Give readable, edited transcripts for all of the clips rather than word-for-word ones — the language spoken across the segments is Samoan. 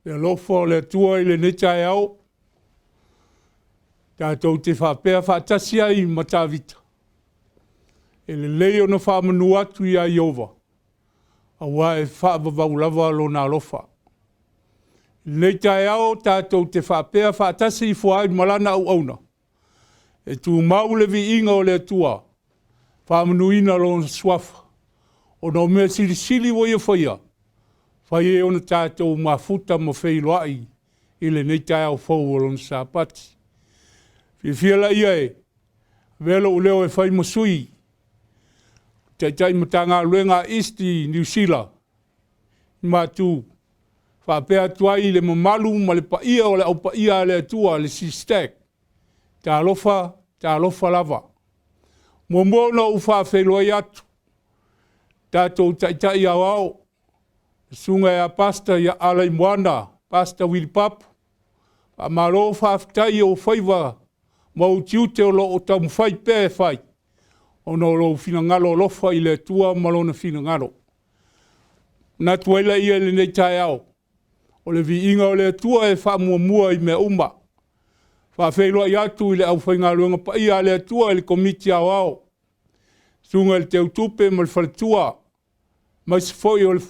Le alofa o le Atua i lenei taeao, tatou te faapea faatasi ai ma Tavita, e lelei ona faamanu atu ia Ieova, aua e faavavau lava Lona alofa. I lenei taeao tatou te faapea faatasi ifo ai ma Lana auauna, e tumau le viiga o le Atua, faamanuina Lona Suafa, ona o mea silisili ua Ia faia, fai ai ona tatou mafuta ma feiloai i lenei taeao fou o Lona Sapati. Ona fiafia lea e avea lou leo e fai ma sui Taitai Matagaluega a East Niu Sila i matu, faapea atu ai i le mamalu ma le paia o le Au Paia a le Atua le SSTAC, talofa, talofa lava. E muamua ona ou faafeiloai atu i tatou Taitai Aoao, le Susuga ia Pastor Alaimoana Pastor Wilipapu, faamalo faafetai i ou faiva ma ou tiute o lo o taumafai pea e fai ona o lou finagalo alofa i le Atua ma Lona finagalo. Ona manatu ai lea i lenei taeao, o le viiga o le Atua e faamuamua i mea uma. E faafeiloai atu i le aufaigaluega paia a le Atua i le Komiti Aoao, Susuga i le Teutupe ma le Faletua, aemaise foi o le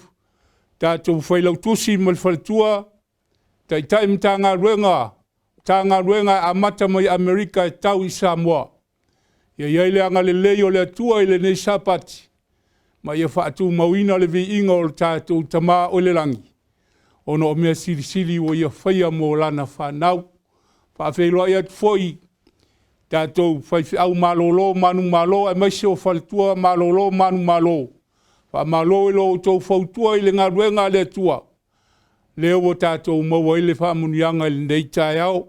tatou Failautusi ma le faletua, Taitai Matagaluega e amata mai Amerika e tau i Samoa. Ia i ai le agalelei o le Atua i lenei Sapati ma ia faatumauina le viiga o le tatou Tama oi le lagi, ona o mea silisili ua Ia faia mo lana fanau. E faafeiloai atu foi i tatou faifeau malolo manumalo aemaise o faletua malolo manumalo, faamalo i lo outou fautua i le galuega a le Atua, lea ua tatou maua ai le faamanuiaga i lenei taeao.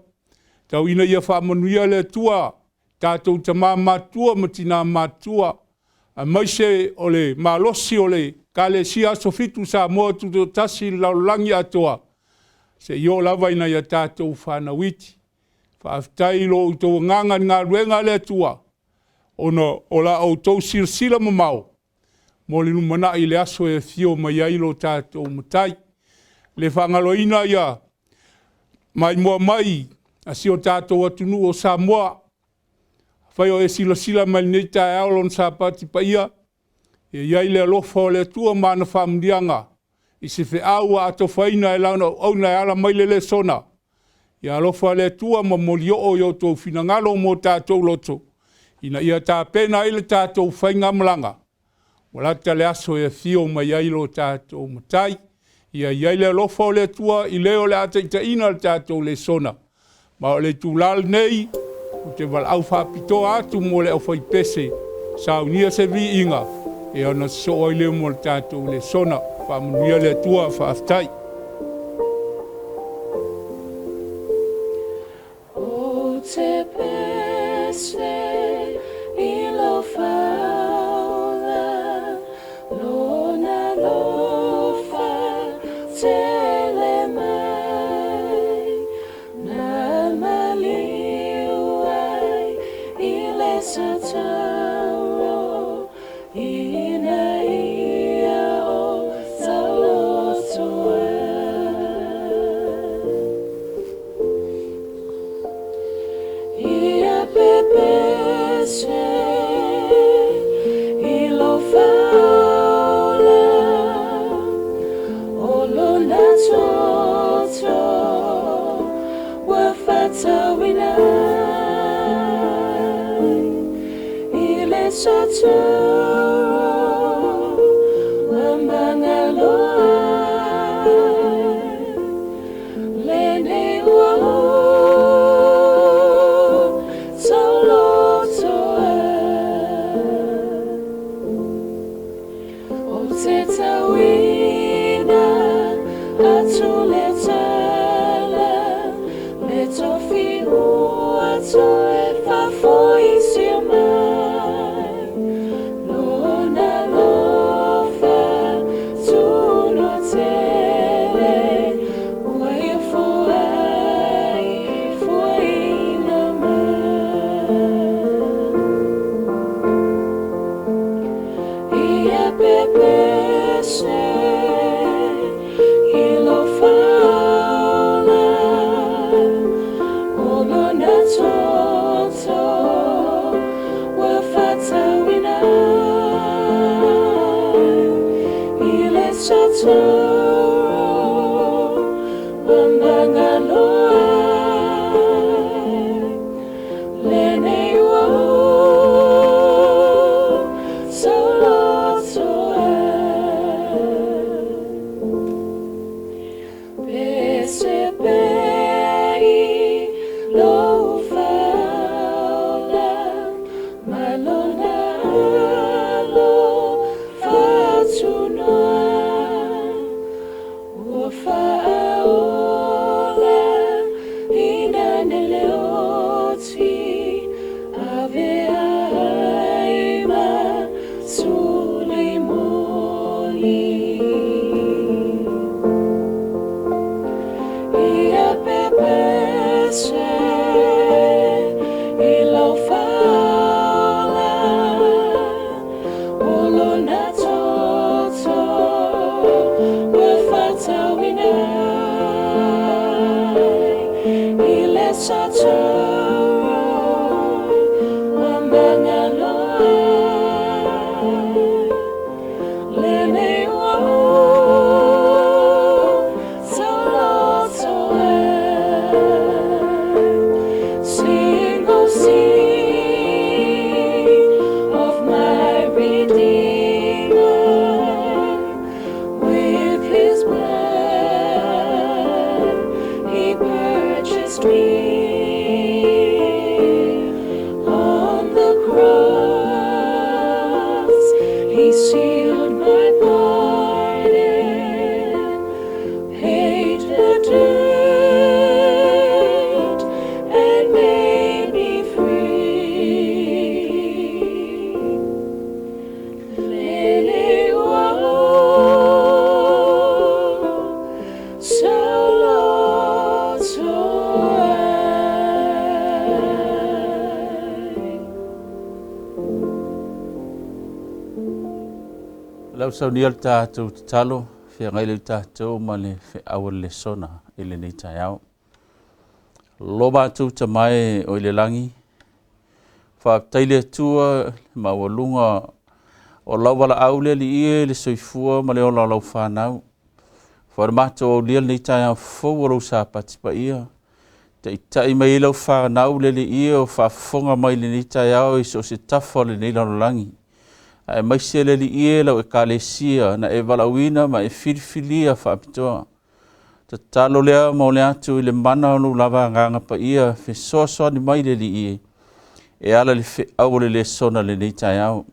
Tau ina ia faamanuia le Atua i tatou tama matutua ma tina matutua, aemaise o le malosi o le Ekalesia Aso Fitu Samoa Tutoatasi i le lalolagi atoa, seia oo lava i nai a tatou fanau iti. Faafetai i lo outou agaga i le galuega a le Atua, ona o la outou silasila mamao mo le lumanai i le aso e afio mai ai lo tatou Matai. E le faagaloina le maimoa mai a si o tatou atunuu o Samoa. Afai o e silasila mai i lenei taeao Lona Sapati paia, ia i ai le alofa o le Atua ma ana faamanuiaga i se feau ua atofaina e Lana auauna e ala mai le lesona. Ia alofa le Atua ma molioo i outou finagalo ma o tatou loto ina ia tapena ai le tatou faigamalaga, ua lata le aso e afio mai ai lo tatou Matai. Ia i ai le alofa o le Atua i le o le a taitaiina le tatou lesona. Ma o le itula lenei ou te valaau faapitoa atu mo le aufaipese e saunia se viiga ona sosoo ai lea ma le tatou lesona. Faamanuia le Atua. Faafetai. Ou te pese i lou faaola, Lona alofa tele mai, na maliu ai i le sataro ina ia ou tauloto ai. Ia pepese i lou faaola, o lona toto ua faatauina ai i le sataro ua magalo ai lenei ua ou tauloto ai. Ou te tauina atu le tala, le tofi ua toe faafoisia mai, Lona alofa tunoa tele, ua ia foaifoaina mai. Ia pepese i lou faaola, Lau saunia le tatou tatalo, feagai le tatou ma le feau o le lesona i lenei taeao. Lo matou Tama e o i le lagi, faafetai le Atua le maualuga o lau valaau le Alii e i le soifua ma le ola o lau fanau. Ua matou aulia lenei taeao fou o lou Sapati paia, taitai mai ai lau fanau le Alii e o faafofoga mai i lenei taeao i so o se tafa o lenei lalolagi, aemaise le Alii e lau Ekalesia na e valaauina ma e filifilia faapitoa. Tatalo lea ma ole atu i le mana o lou lava Agaga Paia, fesoasoani mai le Alii e, e ala i le feau o le lesona i lenei taeao.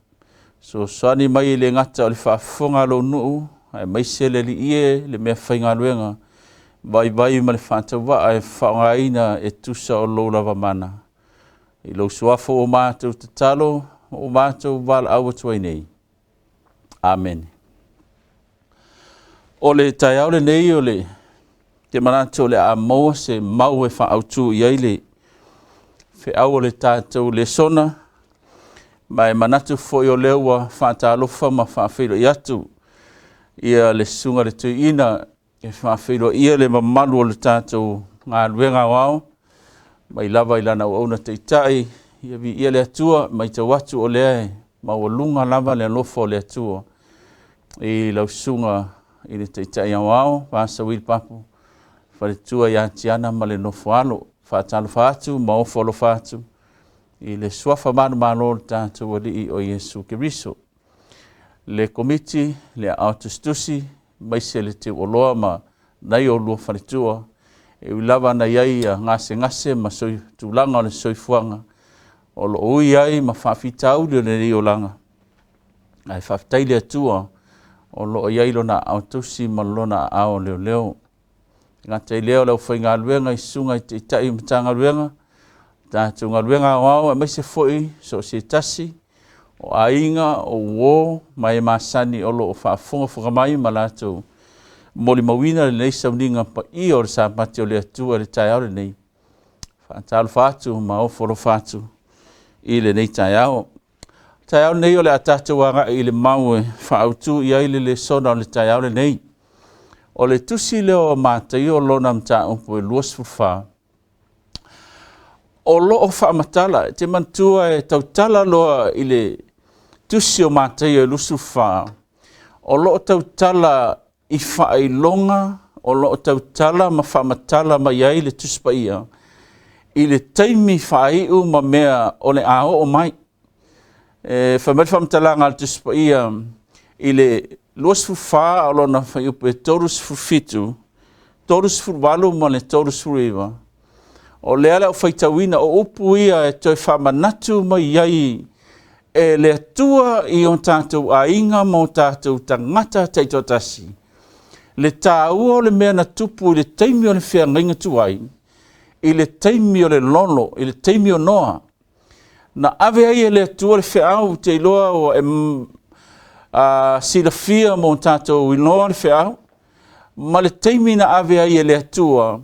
Fesoasoani mai e le gata o le faafofoga a lou nuu, aemaise le Alii e le meafaigaluega vaivai ma le faatauvaa e faaaogaina e tusa o lou lava mana. I lou suafa ua matou tatalo ma ua matou valaau atu ai nei. Amene. O le taeao lenei o le te manatu o le a maua se mau e faaautu i ai le feau o le tatou lesona, ma e manatu foi o lea ua faatalofa ma faafeiloai atu ia le susuga i le toeaina e faafeiloaia le mamalu o le tatou galuega aoao mai lava i lana auauna taitai. Ia viia le Atua, e matau atu o lea e maualuga lava le alofa o le Atua i lau susuga i le Taitai Aoao Vaasauili Papu, faletua ia Tiana ma le nofo a alo. Faatalofa atu ma ofo alofa atu i le suafa manumalo o le tatou Alii o Iesu Keriso. Le Komiti, le Aao Tusitusi, aemaise le teuoloa ma nai oulua faletua, e ui lava na i ai gasegase ma tulaga o le soifuaga o lo o ui ai ma faafitauli o lenei olaga, ae faafetai le Atua o lo o i ai lona aao tausi ma lona aao leoleo. E gata i lea o le aufaigaluega i susuga i Taitai o Matagaluega, tatou galuega aoao aemaise foi so o se tasi o aiga, o uo ma e masani o lo o faafogafoga mai ma latou molimauina lenei sauniga paia o le Sapati o le Atua i le taeao lenei. Faatalofa atu ma ofo alofa atu i lenei taeao. O le taeao lenei o le a tatou agai i le mau e faaautu i ai le lesona o le taeao lenei. O le tusi lea o Mataio lona mataupu e 24, o lo o faamatala, e te manatua e tautala loa i le tusi o Mataio e 24, o lo o tautala i faailoga o lo o tautala ma faamatala mai ai le Tusi Paia i le taimi faaiu ma mea o le a oo mai. E fai mai le faamatalaga a le Tusi Paia i le 24 o lona fuaiupu e 37, 38 ma le 39, o lea le au faitauina o upu ia e toe faamanatu mai ai e le Atua i o tatou aiga ma o tatou tagata taitoatasi le taua o le mea na tupu i le taimi o le feagaiga tuai, i le taimi o le lolo, i le taimi o Noa, na ave ai e le Atua le feau, te iloa ua e silafia mo tatou iloa le feau, ma le taimi na ave ai e le Atua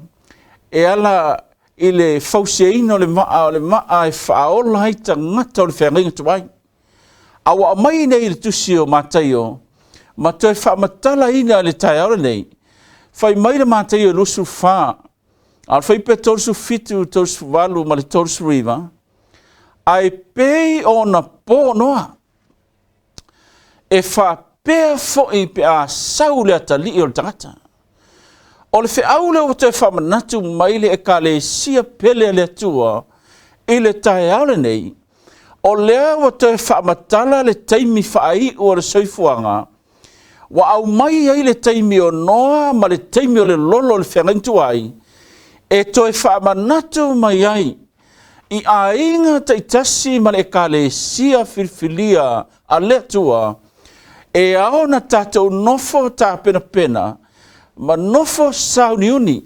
e ala i le fausiaina o le vaa, o le vaa e faaola ai tagata o le feagaiga tuai. A ua aumai nei i le tusi o Mataio ma toe faamatalaina i le taeao lenei, fai mai le Mataio 24, a o le fuaiupu e 37, 38 ma le 39, ae pei ona po Noa, e faapea foi pe a sau le atalii o le tagata. O le feau lea ua toe faamanatu mai le Ekalesia pele a le Atua i le taeao lenei, o lea ua toe faamatala le taimi faaiu o le soifuaga, ua aumai ai le taimi o Noa ma le taimi o le lolo o le feagaiga tuai, e toe faamanatu mai ai i aiga taitasi ma le Ekalesia filifilia a le Atua, e ao ona tatou nofo tapenapena ma nofo sauniuni.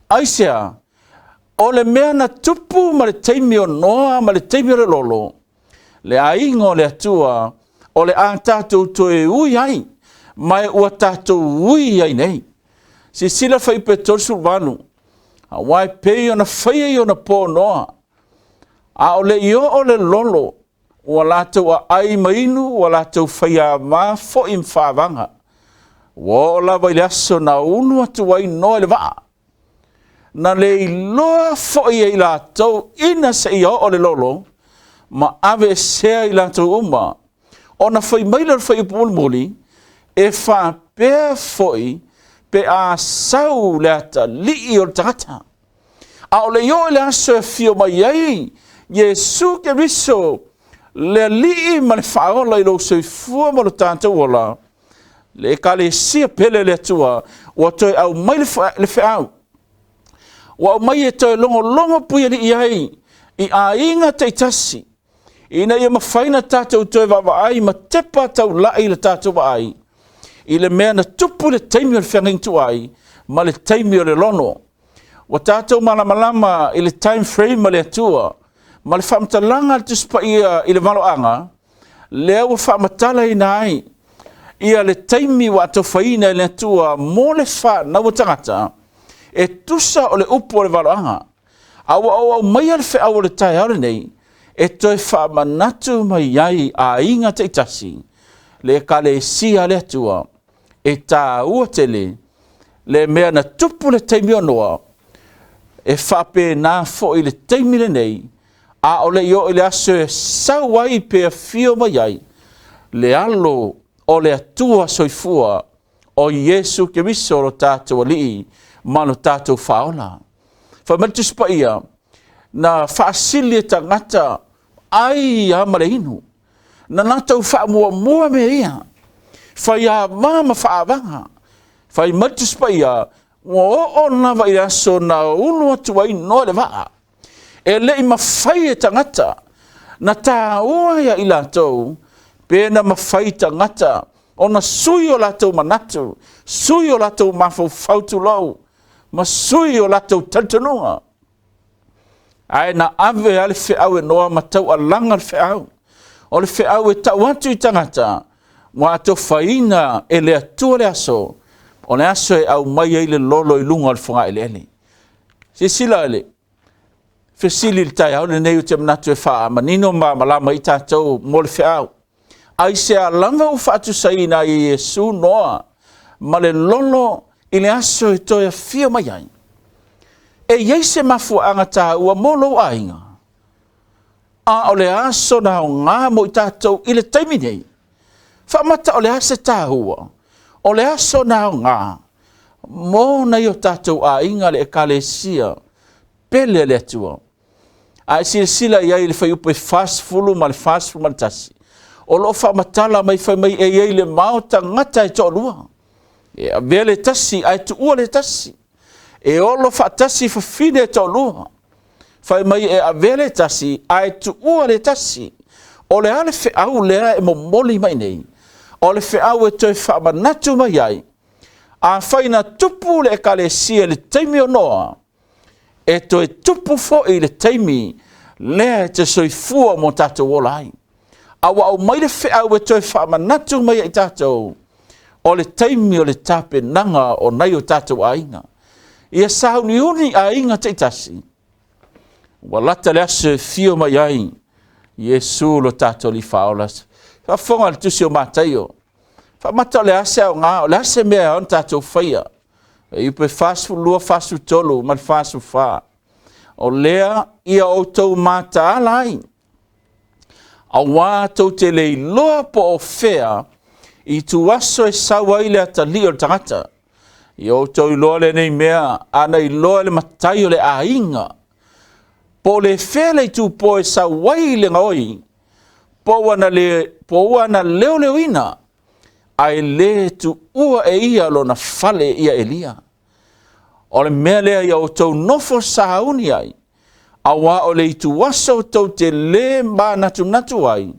Aisea? O le mea na tupu ma le taimi o Noa ma le taimi o le lolo, le aiga o le Atua, o le a tatou toe ui ai, ma ua tatou ui ai nei. Silasila fuaiupu e 38, aua e pei ona faia i ona po Noa, a o le i oo le lolo, ua latou aai ma inu, ua latou faiava foi ma faavaga. Ua oo lava i le aso na ulu atu ai Noa i le vaa, na le iloa foi e i latou ina seia oo le lolo, ma aveesea i latou uma. Ona fai mai lea o le fuaiupu mulimuli, e faapea foi pe a sau le atalii o le tagata. A o le i oo i le aso e afio mai ai Iesu Keriso, le Alii ma le Faaola i lou soifua ma lo tatou ola, le Ekalesia pele a le Atua ua toe aumai le feau, ua aumai e toe logologo puialii ai i aiga taitasi, ina ia mafai ona tatou toe vaavaai ma tepa taulai le tatou vaai i le mea na tupu i le taimi o le feagaiga tuai ma le taimi o le lono. Ua tatou malamalama i le time frame a le Atua ma le faamatalaga a le Tusi Paia i le valoaga, lea ua faamatalaina ai ia le taimi ua atofaina e le Atua mo le fanau a tagata, e tusa o le upu o le valoaga. A ua ou aumaia le feau o le taeao lenei e toe faamanatu mai ai aiga taitasi, le Ekalesia a le Atua, e taua tele le mea na tupu le taimi o Noa, e faapena foi le taimi lenei, a o le i oo i le aso e sau ai pe afio mai ai le alo o le Atua soifua, o Iesu Keriso lo tatou Alii ma lo tatou Faaola. Fai mai le Tusi Paia, na faasili e tagata ai lava ma le inu, na latou faamuamua mea ia, faiava ma faavaga. Fai mai le Tusi Paia, ua oo lava i le aso na ulu atu ai Noa i le vaa, e le i mafai e tagata na taua ia i latou, pe na mafai tagata ona sui o latou manatu, sui o latou mafaufau tulou, ma sui o latou talitonuga. Ae na ave lava le feau e Noa ma taualaga le feau. O le feau e tau atu i tagata, ua atofaina e le Atua le aso, o le aso e aumai ai le lolo i luga o le fogaeleele. Silasila i le fesili i le taeao lenei, ou te manatu e faamanino ma malamalama i tatou mo le feau. Aisea lava ua faatusaina ai e Iesu Noa ma le lolo i le aso e toe afio mai ai? E i ai se mafuaaga taua mo lou aiga, a o le aso na aoga mo i tatou i le taimi nei? Faamata o le a se taua? O le aso na aoga mo nai o tatou aiga le Ekalesia pele a le Atua. A e silasila i ai i le fuaiupu e 40 ma le 41, o lo o faamatala mai fai mai e i ai le mao tagata e toalua, e avea le tasi ae tuua le tasi, e olo faatasi fafine e toalua, fai mai e avea le tasi ae tuua le tasi. O le a le feau lea e momoli mai nei? O le feau e toe faamanatu mai ai, afai na tupu le Ekalesia i le taimi o Noa, e toe tupu foi i le taimi lea e te soifua mo tatou ola ai. A ua aumai le feau e toe faamanatu mai ai tatou, o le taimi o le tapenaga o nai o tatou aiga. Ia sauniuni aiga taitasi, ua lata le aso e fio mai ai Iesu lo tatou Alii Faaola. Faafofoga le tusi o Mataio, faamata o le a se aoga, o le a se mea e ao ona tatou faia. E iupe 42, 43 ma le 44. O lea ia outou mataala ai, auā tou te le iloa po o fea ituaso e sau ai le atalii o le tagata. Ia outou iloa lenei mea, ana iloa e le matai o le aiga, po o le fea le itupo e sau ai le gaoi, po ua na leoleoina, ae le tuua e ia lona fale ia Elia. O le mea lea ia outou nofo sauni ai, auā o le ituaso tou te lē manatunatu ai,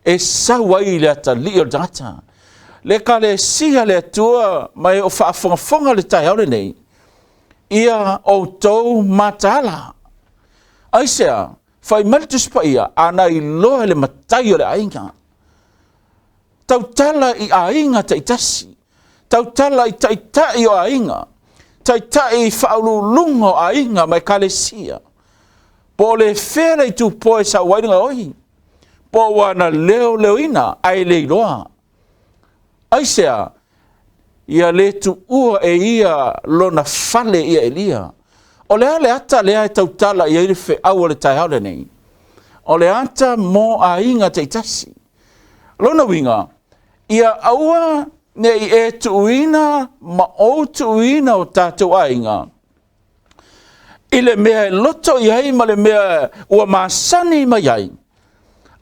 e sau ai le atalii o le tagata. Le Ekalesia a le Atua ma e o faafogafoga le taeao lenei, ia outou mataala. Aisea? Fai mai le Tusi Paia, ana iloa e le matai o le aiga. Tautala i aiga taitasi, tautala i taitai o aiga, taitai i faauluuluga o aiga ma ekalesia. Po o le fea le itupo e sau ai le gaoi, po ua na leoleoina ae le iloa. Aisea? Ia le tuua e ia lona fale ia Elia. O le a le ata lea e tautala i ai le feau o le taeao lenei? O le ata mo aiga taitasi. Lona uiga, ia aua ne i e tuuina ma ou tuuina o tatou aiga i le mea e loto i ai ma le mea ua masani mai ai,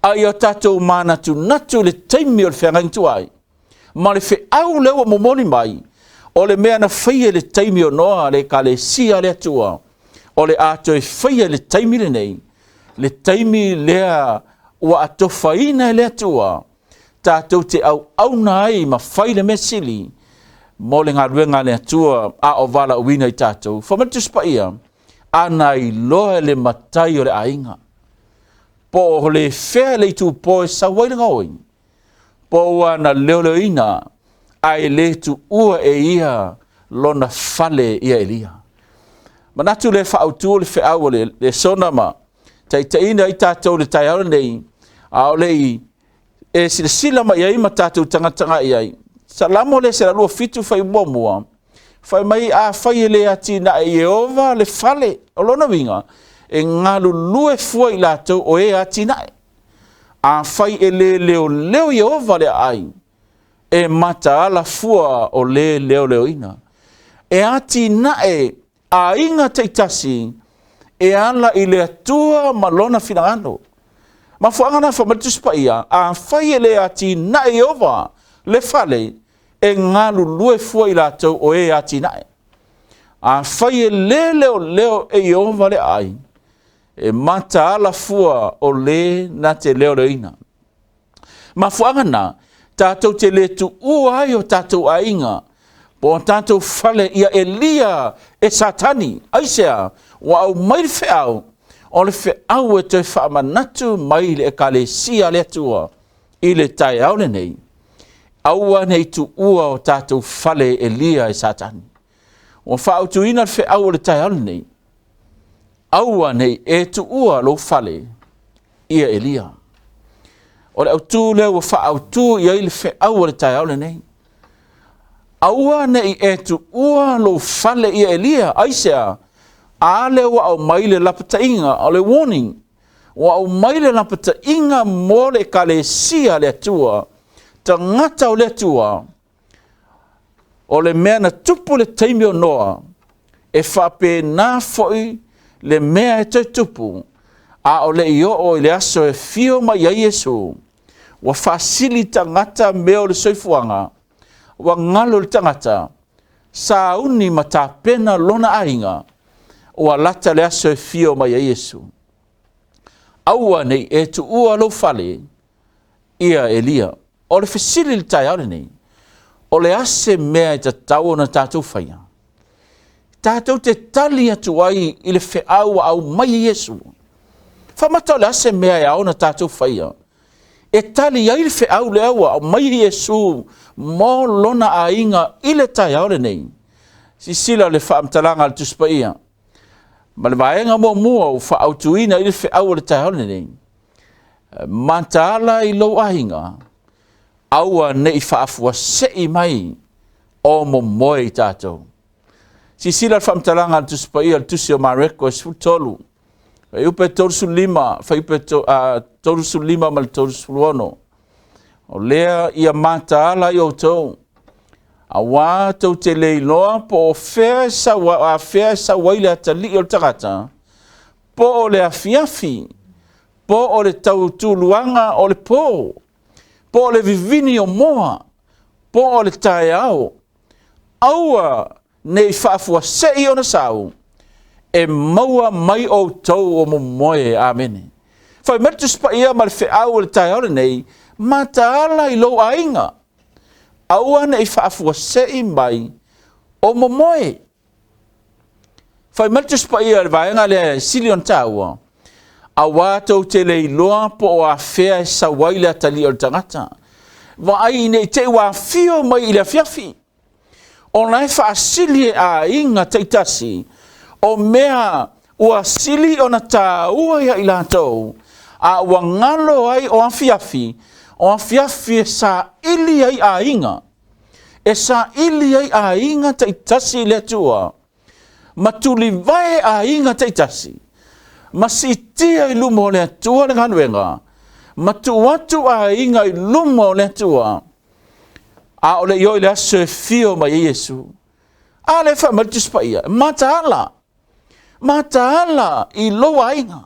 a ia tatou manatunatu i le taimi o le feagaiga tuai ma le feau lea ua momoli mai, o le mea na faia i le taimi o Noa le Ekalesia a le Atua, o le a toe faia i le taimi lenei, le taimi lea ua atofaina e le Atua tatou te auauna ai ma fai le mea sili mo le galuega a le Atua a o valaauina i tatou. Fai mai le Tusi Paia, ana iloa e le matai o le aiga, po o le fea le itupo e sau ai le gaoi, po ua na leoleoina ae le tuua e ia lona fale ia Elia. Manatu le faaautu le feau o le lesona ma taitaiina ai tatou le taeao lenei, a o le i e silasila mai ai ma tatou tagatagai i ai. Salamo le 127 fai muamua, fai mai afai e le atinae e Ieova le fale, o lona uiga, e galulue fua i latou o e atinae. Afai e le leoleo Ieova le aai, e mataala fua o le leoleoina. E atinae aiga taitasi e ala i le Atua ma lona finagalo. Mafuaaga na fai mai le Tusi Paia, afai e le atinae Ieova le fale, e galulue fua i latou o e atinae. Afai e le leoleo e Ieova le aai, e mataala fua o le na te leoleoina. Mafuaaga na, tatou te le tuua ai o tatou aiga, po o tatou fale ia elia e Satani. Aisea? Ua aumai le feau, o le feau e toe faamanatu mai le Ekalesia a le Atua i le taeao lenei. Aua ne i tuua o tatou fale elia e Satani. Ua faautuina le feau o le taeao lenei. Aua ne i e tuua lou fale ia Elia. O le autū lea ua faaautu i ai le feau o le taeao lenei. Aua ne i e tuua lou fale ia Elia. Aisea? A lea ua aumai le lapataiga, o le warning, ua aumai le lapataiga mo le Ekalesia a le Atua, tagata o le Atua. O le mea na tupu le taimi o Noa, e faapena foi le mea e toe tupu, a o le i oo i le aso e fio mai ai Iesu, ua faasili tagata mea o le soifuaga, ua galo le tagata, sauni ma tapena lona aiga, ua lata le aso e fio mai ai Iesu. Aua ne i e tuua lou fale ia Elia. O le fesili i le taeao lenei, o le a se mea e tatau ona tatou faia? Tatou te tali atu ai i le feau ua aumai e Iesu. Faamata o le a se mea e ao ona tatou faia? E tali ai le feau lea ua aumai e Iesu mo lona aiga i le taeao lenei. Silasila le faamatalaga a le Tusi Paia ma le vaega muamua ua faaautuina i le feau o le taeao lenei. Mataala i lou aiga, aua ne i faafuasei mai o momoe i tatou. Silasila le faamatalaga a le Tusi Paia, le Tusi o Mareko e 13, fuaiupe 35, fuaiupe 35 ma le 36. O lea ia mataala i outou, auā tou te le iloa po o fea e sau, a fea e sau ai le atalii o le tagata, po o le afiafi, po o le tautuluaga o le po, po o le vivini o moa, po o le taeao, aua ne i faafuasei ona sau, e maua mai outou o momoe. Amene. Fai mai le Tusi Paia ma le feau o le taeao lenei, mataala i lou aiga, aua ne i faafuasei mai o momoe. Fai mai le Tusi Paia i le vaega lea e sili ona taua, auā tou te le iloa po o afea e sau ai le atalii o le tagata. Vaai ne i te i ua afio mai i le afiafi, o la e faasili e aiga taitasi o mea ua sili ona taua ia i latou, a ua galo ai o afiafi, o afiafi e saili ai aiga, e saili ai aiga taitasi i le Atua, ma tulivae aiga taitasi, ma siitia i luma o le Atua le galuega, ma tuu atu aiga i luma o le Atua, a o le i oo i le aso e fio mai ai Iesu. A lea e fai mai le Tusi Paia, mataala, mataala i lou aiga,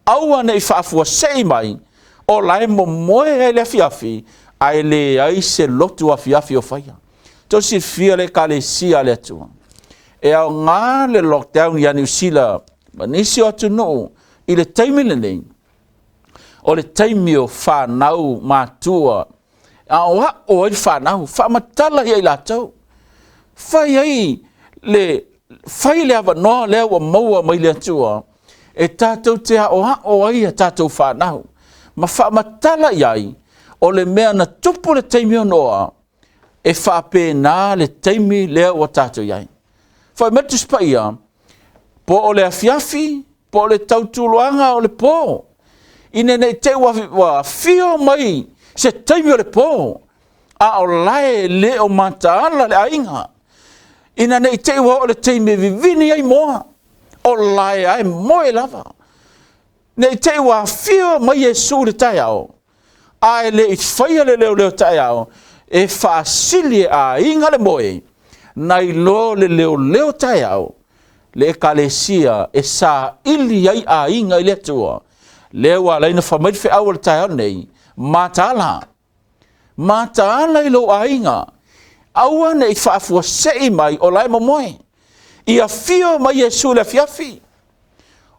aua ne i faafuasei mai o la e momoe ai le afiafi, ae leai se lotu afiafi o faia. Tou silafia le Ekalesia a le Atua, e aoga le lockdown ia Niu Sila ma nisi o atunuu i le taimi lenei, o le taimi o fanau matua, aoao ai le fanau, faamatala ia i latou, fai ai le, fai le avanoa lea ua maua mai le Atua, e tatou te aoao ai a tatou fanau, ma faamatala i ai, o le mea na tupu le taimi o Noa, e faapena le taimi lea ua tatou i ai. Fai mai le Tusi Paia, po o le afiafi, po o le tautuloaga o le po, ina ne i te i ua afio mai se taimi o le po, a o lae le o mataala le aiga, ina ne i te i ua oo le taimi e vivini ai moa, o lae ae moe lava. Ne i te i ua afio mai Iesu i le taeao, ae le i faia le leoleo taeao, e faasili e aiga le moe, nai lo le leoleo taeao, le Ekalesia e saili ai aiga i le Atua. Lea ua ala ai ona fai mai le feau o le taeao lenei, mataala, mataala i lou aiga, aua ne i faafuasei mai o la e momoe. Ia afio mai Iesu i le afiafi,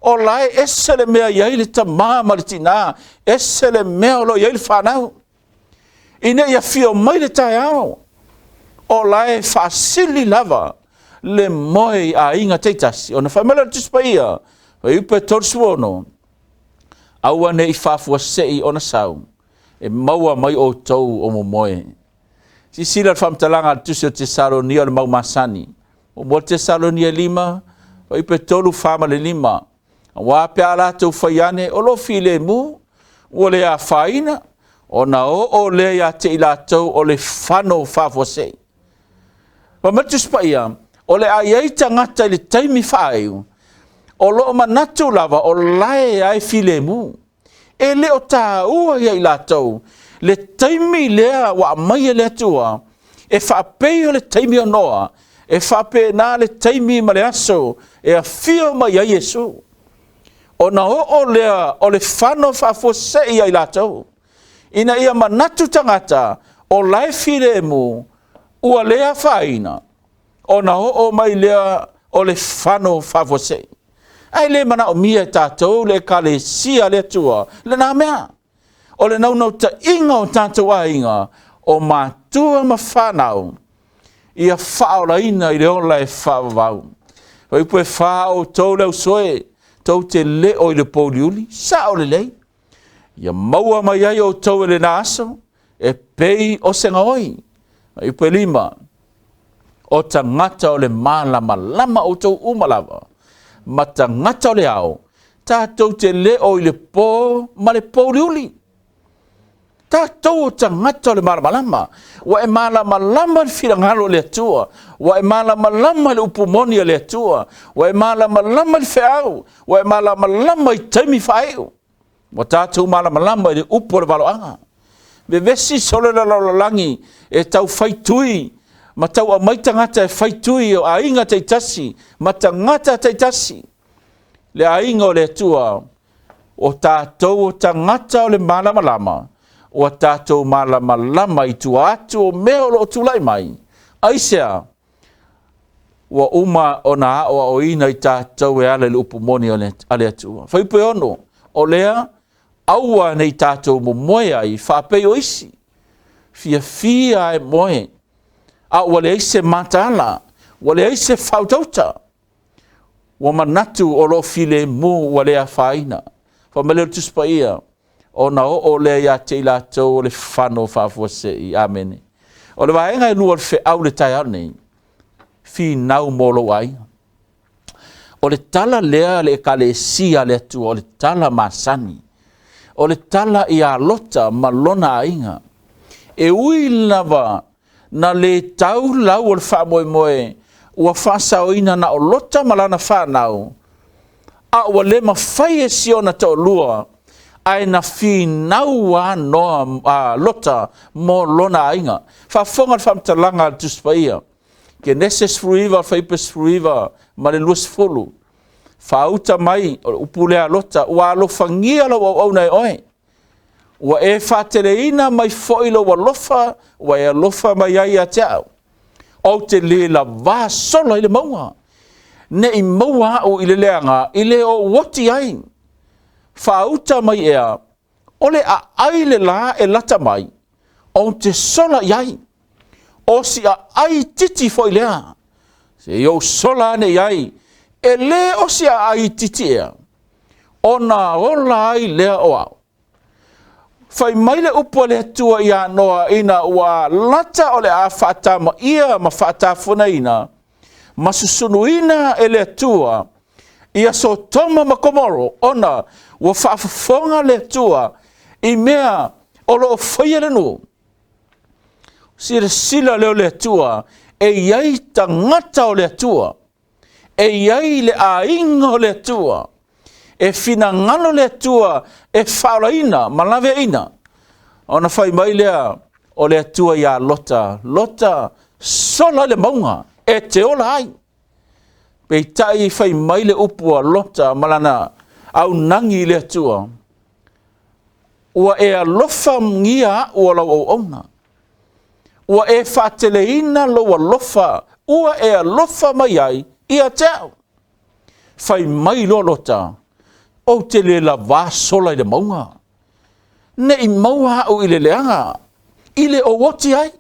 o la e ese le mea i ai le tamā ma le tinā, ese le mea o lo o i ai le fanau. Ina ia afio mai le taeao, o la e faasili lava le moe i aiga taitasi. Ona fai mai lea o le Tusi Paia, Fuaiupe 36, aua ne i faafuasei ona sau, e maua mai outou o momoe. Silasila le faamatalaga a le Tusi o Tesalonia o le mau masani. Muamua Tesalonia 5, fuaiupe 3, 4 ma le 5. Auā pe a latou fai ane o lo o filemu, ua le afaina, ona oo lea ia te i latou o le fano faafuasei. Fai mai le Tusi Paia, o le a i ai tagata i le taimi faaiu, o lo o manatu lava o lae ai filemu. E le o taua ia i latou le taimi lea ua aumai e le Atua. E faapei o le taimi o Noa, e faapena le taimi ma le aso e afio mai ai Iesu. Ona oo lea o le fano faafuasei ia i latou, ina ia manatu tagata o la e filemu, ua le afaina, ona oo mai lea o le fano faafuasei. Ae le manaomia e tatou le Ekalesia a le Atua lena mea. O le naunautaiga o tatou aiga, o matua ma fanau, ia faaolaina i le ola e faavavau. Fuaiupu e 4, outou le ausoe, tou te le o i le pouliuli, sao lelei. Ia maua mai ai outou e lena aso, e pei o se gaoi. Fuaiupu e 5, o tagata o le malamalama outou uma lava, ma tagata o le ao, tatou te le o i le po ma le pouliuli. Tatou o tagata o le malamalama, ua e malamalama i le finagalo o le Atua, ua e malamalama i le upu moni a le Atua, ua e malamalama i le feau, ua e malamalama i taimi faaiu. Ua tatou malamalama i le upu o le valoaga. Vevesi solo le lalolagi e tau faitui ma tau aumai tagata e faitui o aiga taitasi ma tagata taitasi. Le aiga o le Atua, o tatou o tagata o le malamalama, ua tatou malamalama i tua atu o mea o lo o tulai mai. Aisea? Ua uma ona aoaoina i tatou e ala i le upu moni a le Atua. Fuaiupu e 6, o lea, aua ne i tatou momoe ai faapei o isi, fiafia e moe, a ua leai se mataala, ua leai se faautauta, ua manatu o lo o filemu ua le afaina. Fai mai lea o le Tusi Paia, ona oo lea ia te i latou o le fano faafuasei. Amene. O le vaega e lua o le feau i le taeao nei, finau mo lou aiga. O le tala lea a le Ekalesia a le Atua, o le tala masani. O le tala ia Lota ma lona aiga. E ui lava na le tau lau o le faamoemoe ua faasaoina na o Lota ma lana fanau, a ua le mafai e si ona toalua, ae na finau a Noa, a Lota mo lona aiga. Faafofoga le faamatalaga a le Tusi Paia, Kenese 19, fuaiupu 19 ma le 20. Faauta mai, o le upu lea a Lota, ua alofagia lau auauna e oe. Ua e faateleina mai foi lou alofa, ua e alofa mai ai ia te au. Ou te le lavā sola i le mauga, ne i maua au i le leaga i le ou oti ai. Faauta mai ea, o le aai le la e lata mai, ou te sola i ai. O si aai titi foi lea, se i ou sola ane i ai, e le o si aai titi ea, ona ola ai lea o au. Fai mai le upu a le Atua ia Noa ina ua lata o le a faatamaia ma faatafunaina ma susunuina e le Atua ia Sotoma ma Komoro, ona ua faafofoga le Atua i mea o lo o faia le nuu. Silasila lea o le Atua, e i ai tagata o le Atua, e i ai le aiga o le Atua, e finagalo le Atua e faaolaina ma laveaina. Ona fai mai lea o le Atua ia Lota, Lota, sola i le mauga e te ola ai. Peitai fai mai le upu a Lota ma lana aunagi i le Atua, ua e alofagia a'u o lau auauna, ua e faateleina lou alofa, ua e alofa mai ai ia te a'u. Fai mai loa Lota, ou te le lavā sola i le mauga, ne i maua a'u i le leaga, i le ou oti ai.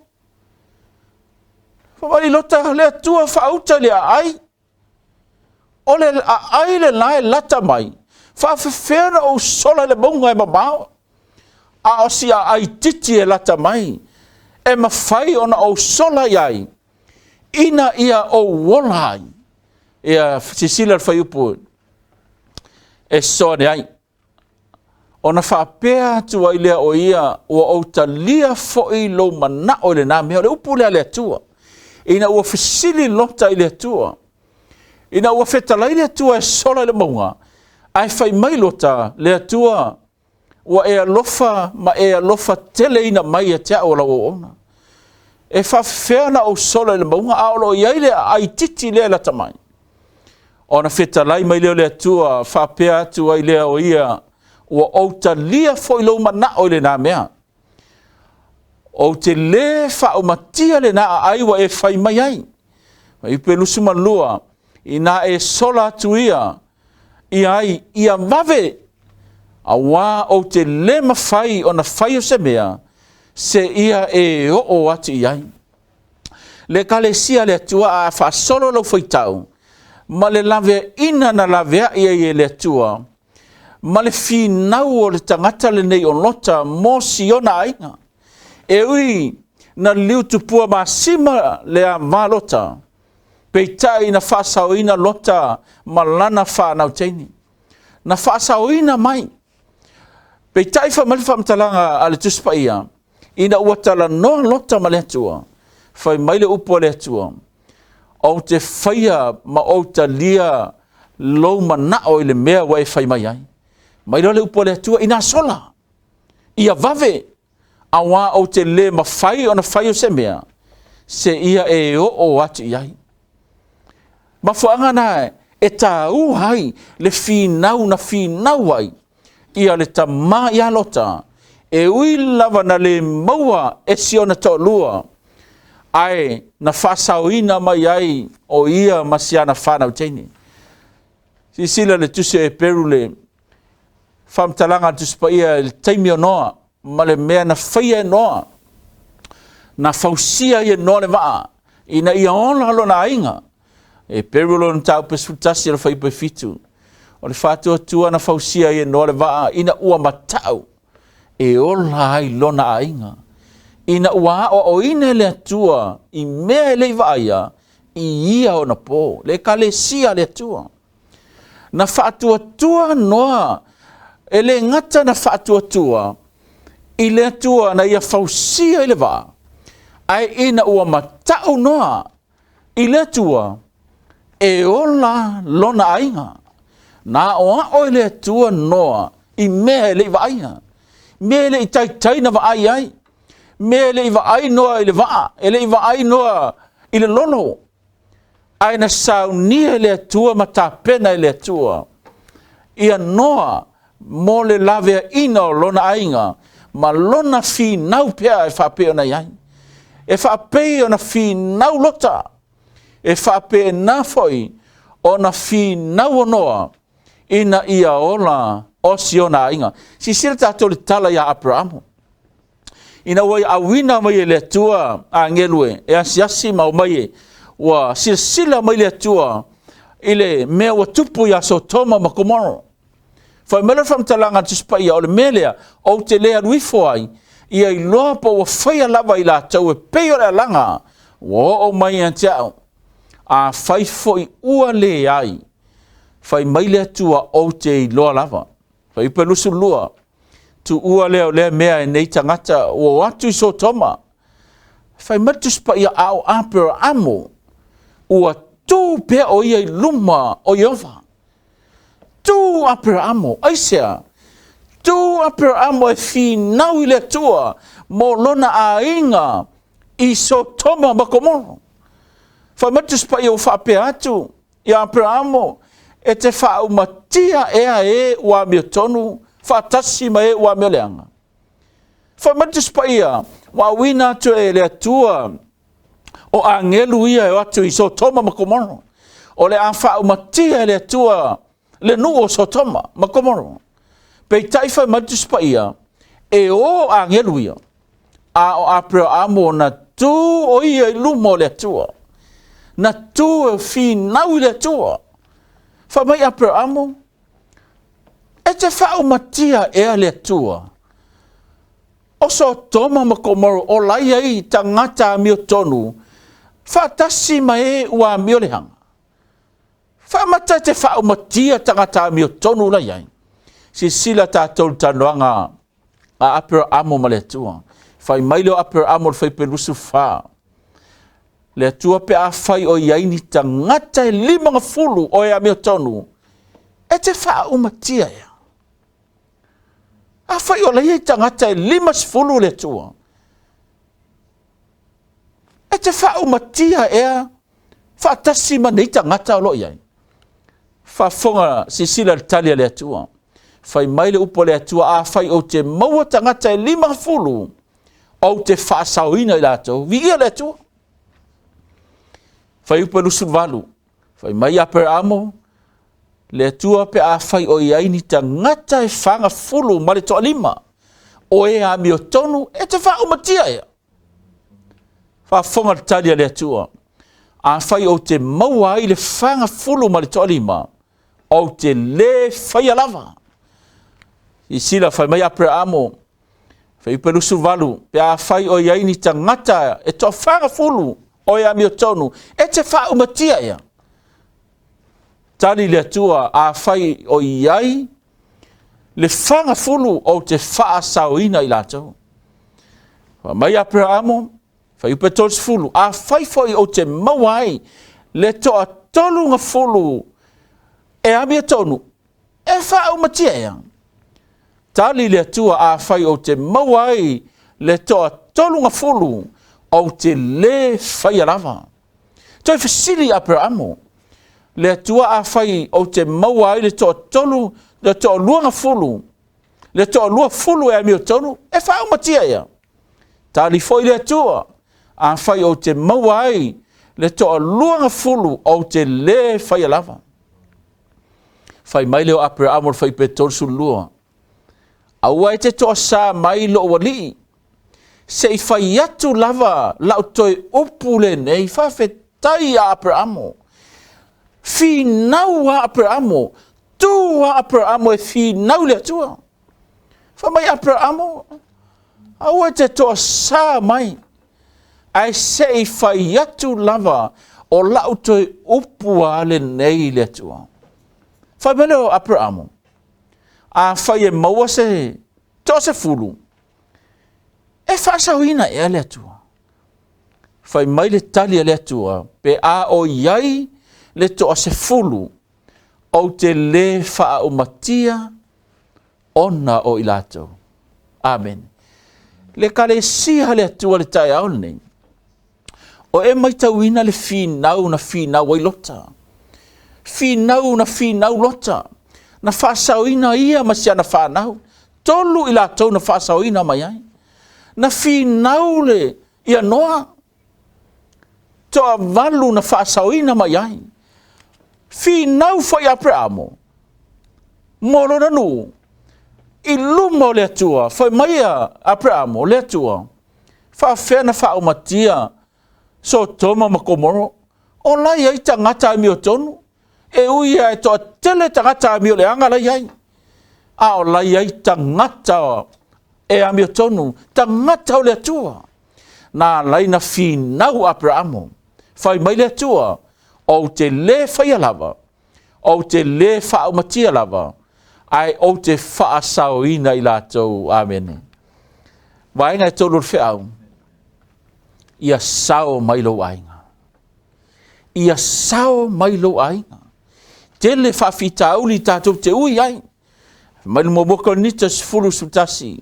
Fai mai Lota, le Atua faauta i le aai, o le aai le la e lata mai, faafefea na ou sola i le mauga e mamao, a o si aai titi e lata mai, e mafai ona ou sola i ai, ina ia ou ola ai. Ia silasila le fuaiupu e sosoo ane ai. Ona faapea atu ai lea o ia, ua ou talia foi lou manao i lena mea. O le upu lea a le Atua, ina ua fesili Lota i le Atua, ina ua fetalai le Atua e sola i le mauga, ae fai mai Lota, le Atua, ua e alofa ma e alofa teleina mai ia te au o lau auauna. E faafefea ona ou sola i le mauga a o lo o i ai le aai titi lea e lata mai? Ona fetalai mai lea o le Atua, faapea atu ai lea o ia, ua ou talia foi lou manao i lena mea. Ou te lē faaumatia lena aai ua e fai mai ai. Fuaiupu 22, Inā e sola atu ia i ai ia vave, auā ou te lē mafai ona faia se mea, seia e oo atu i ai. Le Ekalesia a le Atua a faasolo lau faitau ma le laveaiina na laveai ai e le Atua ma le finau o le tagata lenei o Lota mo siona aiga. E ui na liliu tupua masima le ava Lota, peitai na faasaoina Lota ma lana fanau teine. Na faasaoina mai. Peitai fai mai le faamatalaga a le Tusi Paia, ina ua talanoa Lota ma le Atua, fai mai le upu a le Atua, ou te faia ma ou talia lou manao i le mea ua e fai mai ai. Mai loa le upu a le Atua, ina sola, ia vave, auā ou te lē mafai ona fai o se mea, seia e oo atu i ai. Mafuaaga na e tāua ai le finau na finau ai ia le tama ia Lota, e ui lava na le maua e si ona toalua, ae na faasaoina mai ai o ia ma si ana fanau teine. Silasila le Tusi o Eperu le faamatalaga a le Tusi Paia i le taimi o Noa ma le mea na faia e Noa. Na fausia ai e Noa le vaa ina ia ola lona aiga. Eperu lona mataupu e 11 o le fuaiupu e 7. O le faatuatua na fausia ai e Noa le vaa ina ua matau e ola ai lona aiga. Ina ua aoaoina e le Atua i mea e le i vaaia i ia ona po, le Ekalesia a le Atua. Na faatuatua Noa, e le gata na faatuatua i le Atua na ia fausia i le vaa, ae ina ua matau Noa i le Atua e ola lona aiga. Na aoao e le Atua Noa i mea e le i vaaia, mea e le i taitai na vaai ai, mea e le i vaai Noa i le vaa, e le i vaai Noa i le lolo, ae na saunia e le Atua ma tapena e le Atua ia Noa mo le laveaiina o lona aiga ma lona finau pea e faapei ona i ai. E faapei ona finau Lota, e faapena foi ona finau o Noa ina ia ola o si ona aiga. Silasila tatou i le tala ia Aperamo. Ina ua auina mai e le Atua agelu e asiasi ma omai e, ua silasila mai le Atua i le mea ua tupu ia Sotoma ma Komoro. Fai mai le faamatalaga a le Tusi Paia, o le mea lea ou te le alu ifo ai, ia iloa po ua faia lava i latou e pei o le alaga ua oo mai ia te au. Afai foi ua leai, fai mai le Atua ou te iloa lava. Fuaiupu 22, tuua lea o lea mea e nei tagata ua o atu i Sotoma. Fai mai le Tusi Paia a o Aperamo ua tu pea o ia i luma o Ieova. Tu Aperamo, aisea? Tu Aperamo e finau i le Atua mo lona aiga i Sotoma ma Komoro. Fai mai le Tusi Paia ua faapea atu ia Aperamo, e te faaumatia ea e ua amiotonu faatasi ma e ua amioleaga. Fai mai le Tusi Paia, ua auina atu e le Atua o agelu ia e o atu i Sotoma ma Komoro. O le a faaumatia e le Atua le nuu o Sotoma ma Komoro. Peitai fai mai le Tusi Paia, e o agelu ia, a o Aperamo na tu o ia i luma o le Atua. Na tu e finau i le Atua. Fai mai Aperamo, e te faaumatia ea le Atua o Sotoma ma Komoro o lai ai tagata amiotonu faatasi ma e ua amio leaga. Faamata e te faaumatia tagata amiotonu la i ai. Silasila tatou i le talanoaga a Aperaamo ma le Atua. Fai mai lea o Aperaamo i le fuaiupu 24, Le Atua pe afai o i ai ni tagata e 50 o e amiotonu, e te faaumatia ea. Afai o la i ai tagata e 50 le Atua. te faaumatia ea faatasi ma nei tagata o lo o i ai? Faafofoga silasila i le tali a le Atua. Fai mai le upu a le Atua, afai ou te maua tagata e 50, ou te faasaoina i latou. Viia le Atua. Fuaiupu e 28, fai mai Aperamo, le Atua pe afai o i ai ni tagata e fagafulu ma le toalima, o e amiotonu e te faaumatia ea. Faafofoga le tali a le Atua, afai ou te maua ai le fagafulu ma le toalima, ou te lē faia lava. Silasila, fai mai Aperamo, Fuaiupu e 28, pe afai o i ai ni tagata e toafagafulu o e amiotonu, e te faaumatia ea. Tali le Atua, afai o i ai le fagafulu, ou te faasaoina i latou. Fai mai Aperamo, Fuaiupu e 30, afai foi ou te maua ai le toatolugafulu e amiotonu, e faaumatia ea. Tali le Atua, afai ou te maua ai le toatolugafulu, ou te lē faia lava. Toe fesili Aperamo, le Atua, afai ou te maua ai le toatolu, le toaluagafulu, le toaluafulu e amiotonu, e faaumatia ea. Tali foi le Atua, afai ou te maua ai le toaluagafulu, ou te lē faia lava. Fai mai lea o Aperamo i le fuaiupu e 32, Aua e te toasā mai lou alii, se i fai atu lava lau toe upu lenei. Faafetai a Aperamo, finau a Aperamo, tu a Aperamo e finau le Atua. Fai mai Aperamo, aua e te toasā mai, ae se i fai atu lava o lau toe upu a lenei i le Atua. Fai mai lea o Aperamo, afai e maua se toasefulu, e faasaoina ea le Atua? Fai mai le tali a le Atua, pe a o i ai le toasefulu, ou te lē faaumatia ona o i latou. Amene. Le Ekalesia a le Atua i le taeao lenei, o e maitauina le finau na finau ai Lota. Finau na finau Lota, na faasaoina ia ma si ana fanau. Tolu i latou na faasaoina mai ai. Na finau le ia Noa, toavalu na faasaoina mai ai. Finau foi Aperamo mo lona nuu i luma o le Atua. Fai mai a Aperamo, le Atua, faafefea na faaumatia Sotoma ma Komoro? O la e i ai tagata amiotonu, e ui lava e toatele tagata amioleaga la e i ai, a o la e i ai tagata e amiotonu, tagata o le Atua. Na ala ai na finau Aperamo, fai mai le Atua, ou te lē faia lava, ou te lē faaumatia lava, ae ou te faasaoina i latou. Amene. Vaega e tolu o le feau, ia sao mai lou aiga. Ia sao mai lou aiga. Tele faafitauli tatou te ui ai. Mai le muamua Korinito 10:11,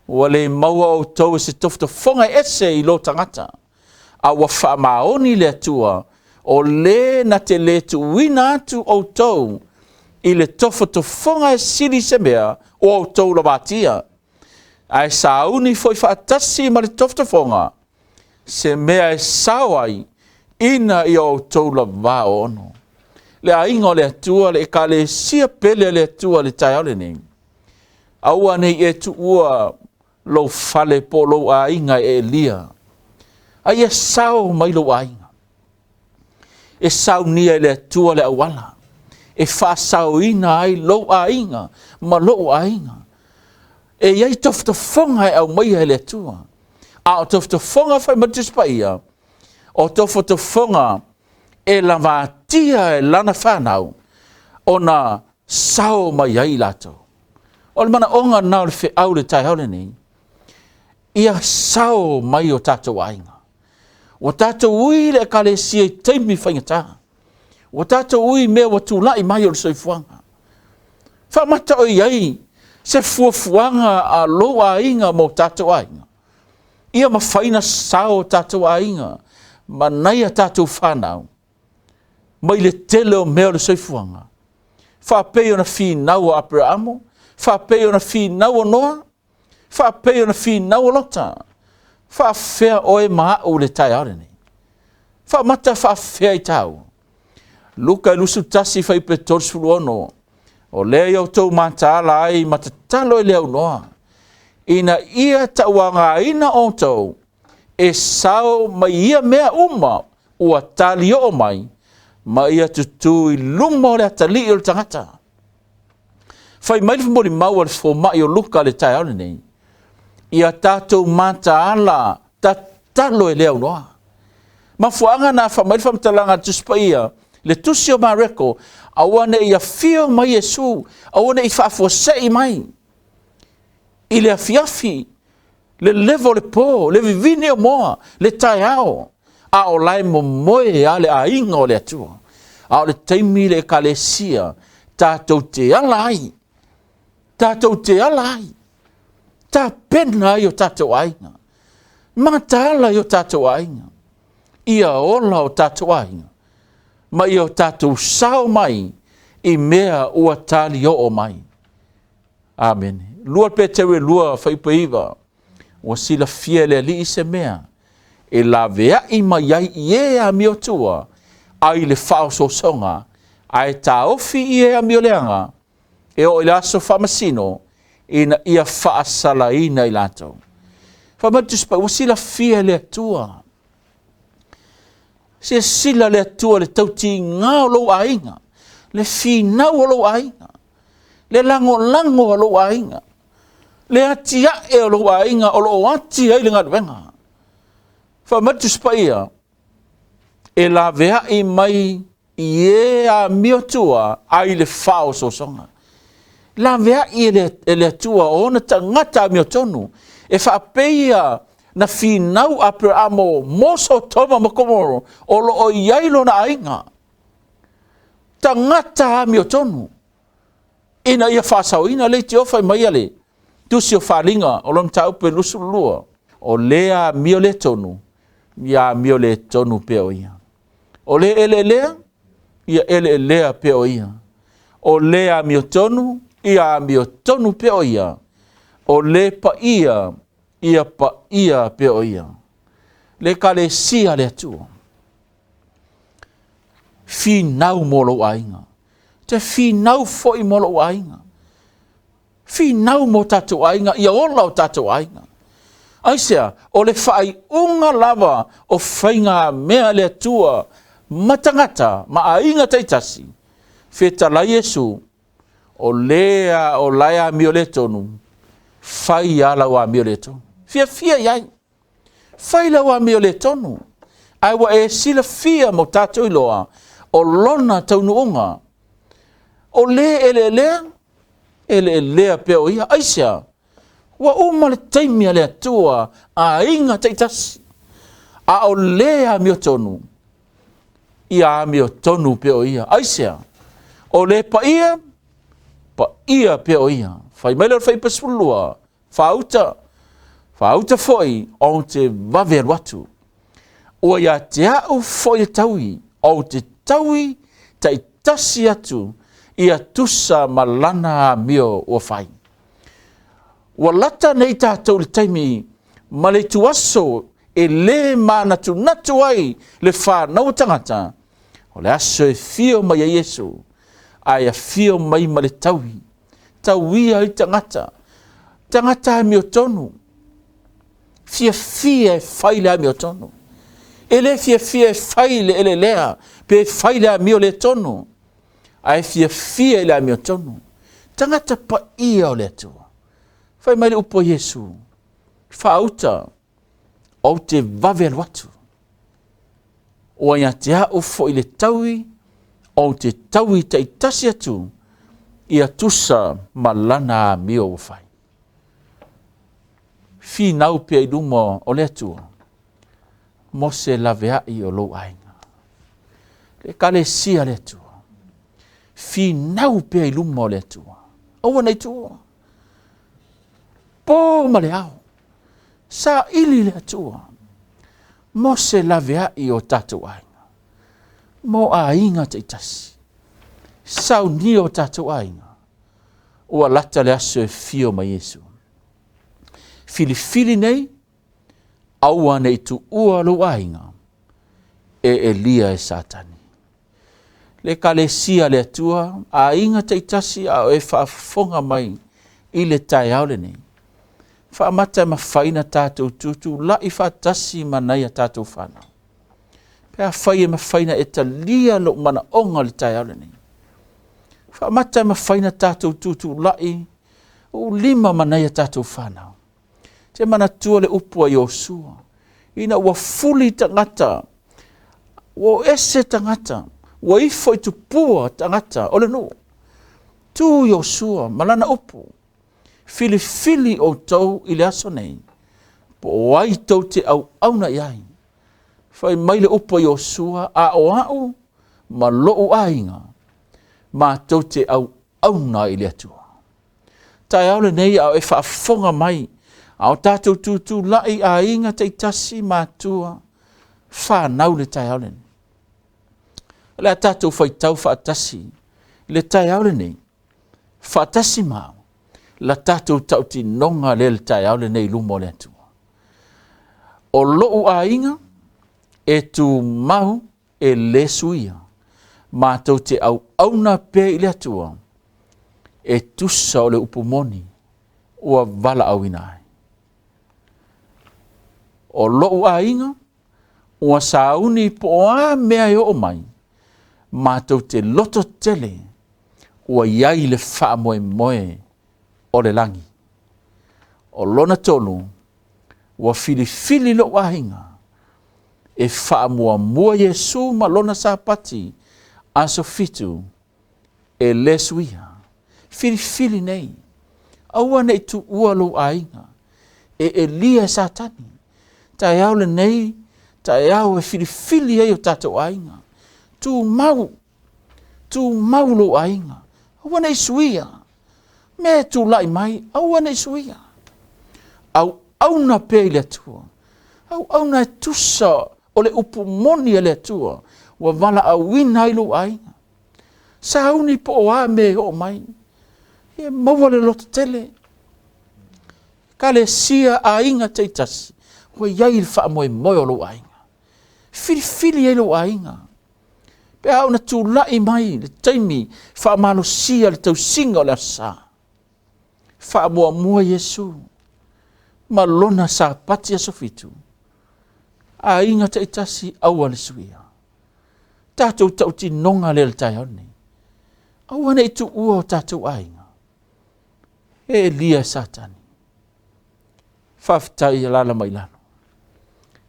ua le maua outou e se tofotofoga e ese i lo tagata, a ua faamaoni le Atua, o le na te le tuuina atu outou i le tofotofoga e sili se mea o outou lavatia, ae sauni foi faatasi ma le tofotofoga se mea e sao ai ina ia outou lavā ono. Le aiga o le Atua, le Ekalesia pele a le Atua i le taeao lenei, aua ne i e tuua lou fale po o lou aiga e elia, a ia sao mai lou aiga. E saunia e le Atua le auala e faasaoina ai lou aiga ma lou aiga. E i ai tofotofoga e aumaia e le Atua, a o tofotofoga fai mai le Tusi Paia, o tofotofoga e lavatia e lana fanau ona sao mai ai i latou. O le manaoga lena o le feau i le taeao lenei, ia sao mai o tatou aiga. Ua tatou ui le Ekalesia i taimi faigata. Ua tatou ui i mea ua tulai mai o le soifuaga. Faamata o i ai se fuafuaga a lou aiga mo tatou aiga. Ia mafai ona sao o tatou aiga. ma nai a tatou fanau mai le tele o mea o le soifuaga, faapei ona finau o Aperaamo, faapei ona finau o Noa, faapei ona finau o Lota. Faafefea oe ma au le taeao lenei? Faamata faafefea i tāua? Luka 21 fuaiupu 36, o lea ia outou mataala ai ma tatalo i le aunoa, ina ia tauagaina outou e sao mai ia mea uma ua talioo mai, ma ia tutū i luma o le atalii o le tagata. Fai mai le molimau a le fomai o Luka le taeao lenei, ia tatou mataala tatalo e le aunoa. Mafuaaga na fai mai le faamatalaga a le Tusi Paia, le tusi o Mareko, aua ne i afio mai Iesu, aua ne i faafuasei mai i le afiafi, le levo o le po, le vivini o moa, le taeao, a o la e momoe lava le aiga o le Atua. A o le taimi le ekalesia tatou te ala ai, tatou te ala ai, tapena ai o tatou aiga, mataala i o tatou aiga, ia ola o tatou aiga, ma ia o tatou sao mai i mea ua talioo mai. Amene. 2 Peteru e 2 fuaiupu 9, ua silafia e le Alii se mea e laveai mai ai i e amiotua ai le faaosoosoga, ae taofi i e amioleaga e oo i le aso faamasino ina ia faasalaina i latou. Fai mai le Tusi Paia, ua silafia e le Atua. Silasila le Atua i le tautiga o lou aiga, le finau o lou aiga, le lagolago a lou aiga, le atiae o lou aiga o lo o ati ai le galuega. Fai mai le Tusi Paia, e laveai mai i e amiotua ai le faaosoosoga. Laveai e le Atua o ona tagata amiotonu, e faapeia na finau Aperamo mo Sotoma ma Komoro o lo o i ai lona aiga, tagata amiotonu, ina ia faasaoina. Le itio fai mai le tusi o Faliga o lona mataupu e 22, o lea amio le tonu, ia amio le tonu pea o ia. O le eleelea, ia eleelea pea o ia. O le amiotonu, ia amiotonu pea o ia. O le paia, ia paia pea o ia. Le ekalesia le Atua, finau mo lou aiga, te finau foi mo lou aiga, finau mo tatou aiga, ia ola o tatou aiga. Aisea, o le faaiuga lava o faiga mea le Atua ma tagata ma aiga taitasi, fetalai Iesu, o lea o lae amio le tonu, fai a lau amio le tonu. Fiafia i ai, fai lau amio le tonu, ae ua e silafia mo tatou iloa o lona taunuuga. O le eleelea, eleelea pea o ia. Aisea, ua uma le taimi a le Atua aiga taitasi, a o le amiotonu, ia amiotonu pea o ia. Aisea, o le paia, paia pea o ia. Fai mai le o le fuaiupu 12, faauta, faauta foi, ou te vave alu atu. Ua ia te au foi le taui, ou te taui taitasi atu, ia tusa ma lana amio ua fai. Ua lata nei tatou le taimi ma le ituaso e le manatunatu ai le whanau tagata, o le aso e fio mai ai Iesu, ae afio mai ma le taui, tauia ai tagata, tagata amiotonu, fiafia e fai le amiotonu, e le fiafia e fai le elelea, pe fai le amio le tonu, ae fiafia i le amiotonu, tagata paia o le Atua. Fai mai le upu a Iesu, faauta, ou te vave alu atu. Ua ia te au foi le taui, ou te taui taitasi atu, ia tusa ma lana amio ua fai. Finau pea i luma o le Atua, mo se laveai o lou aiga. Le ekalesia le Atua, finau pea i luma o le Atua. Aua nei tuua, po ma le ao, saili le Atua. Mo se laveai o tatou aiga, mo aiga taitasi, saunia o tatou aiga, ua lata le aso e fio mai Iesu. Filifili nei, aua ne i tuua lou aiga e elia e Satani. Le Ekalesia a le Atua, aiga taitasi a o e faafofoga mai i le taeao lenei, faamata e mafai ona tatou tutulai faatasi ma nai a tatou fanau. Pe afai e mafai ona e talia lou manaoga i le taeao lenei, faamata e mafai ona tatou tutulai uulima ma nai a tatou fanau. Te manatua le upu a Iosua, ina ua fuli tagata, ua o ese tagata, ua ifo i tupua tagata o le nuu. Tu Iosua ma lana upu, filifili outou i le aso nei, po o ai tou te auauna i ai. Fai mai le upu a Iosua, a o au ma lou aiga, matou te auauna i le Atua. Taeao lenei a o e faafofoga mai, a o tatou tutulai aiga taitasi, matua, fanau le taeao lenei. O le a tatou faitau faatasi le taeao lenei, faatasi ma au, la tatou tautinoga lea le taeao lenei i luma o le Atua. O lou aiga e tumau e le suia, matou te auauna pea i le Atua, e tusa o le upu moni ua valaauina ai. O lou aiga ua sauni po o a mea e oo mai, matou te loto tele ua i ai le faamoemoe o le lagi. O lona tolu, ua filifili lou aiga e faamuamua Iesu ma lona Sapati aso 7 e le suia. Filifili nei, aua ne i tuua lou aiga e elia e Satani. Taeao lenei, taeao e filifili ai o tatou aiga. Tumau, tumau lou aiga, aua ne i suia. Mea e tulai mai, aua ne i suia. Auauna pea i le Atua. Auauna e tusa o le upu moni a le Atua ua valaauina ai lou aiga. Sauni po o a mea e oo mai, ia maua le lototele. Ekalesia, aiga taitasi, ua i ai le faamoemoe o lou aiga. Filifili ai lou aiga. Pe a ona tulai mai le taimi faamalosia le tausiga o le Aso Sa, faamuamua Iesu ma lona Sapati aso 7, aiga taitasi aua le suia. Tatou tautinoga lea le taeao lenei. Aua ne i tuua o tatou aiga. E elia e Satani. Faafetai e alala mai lalo.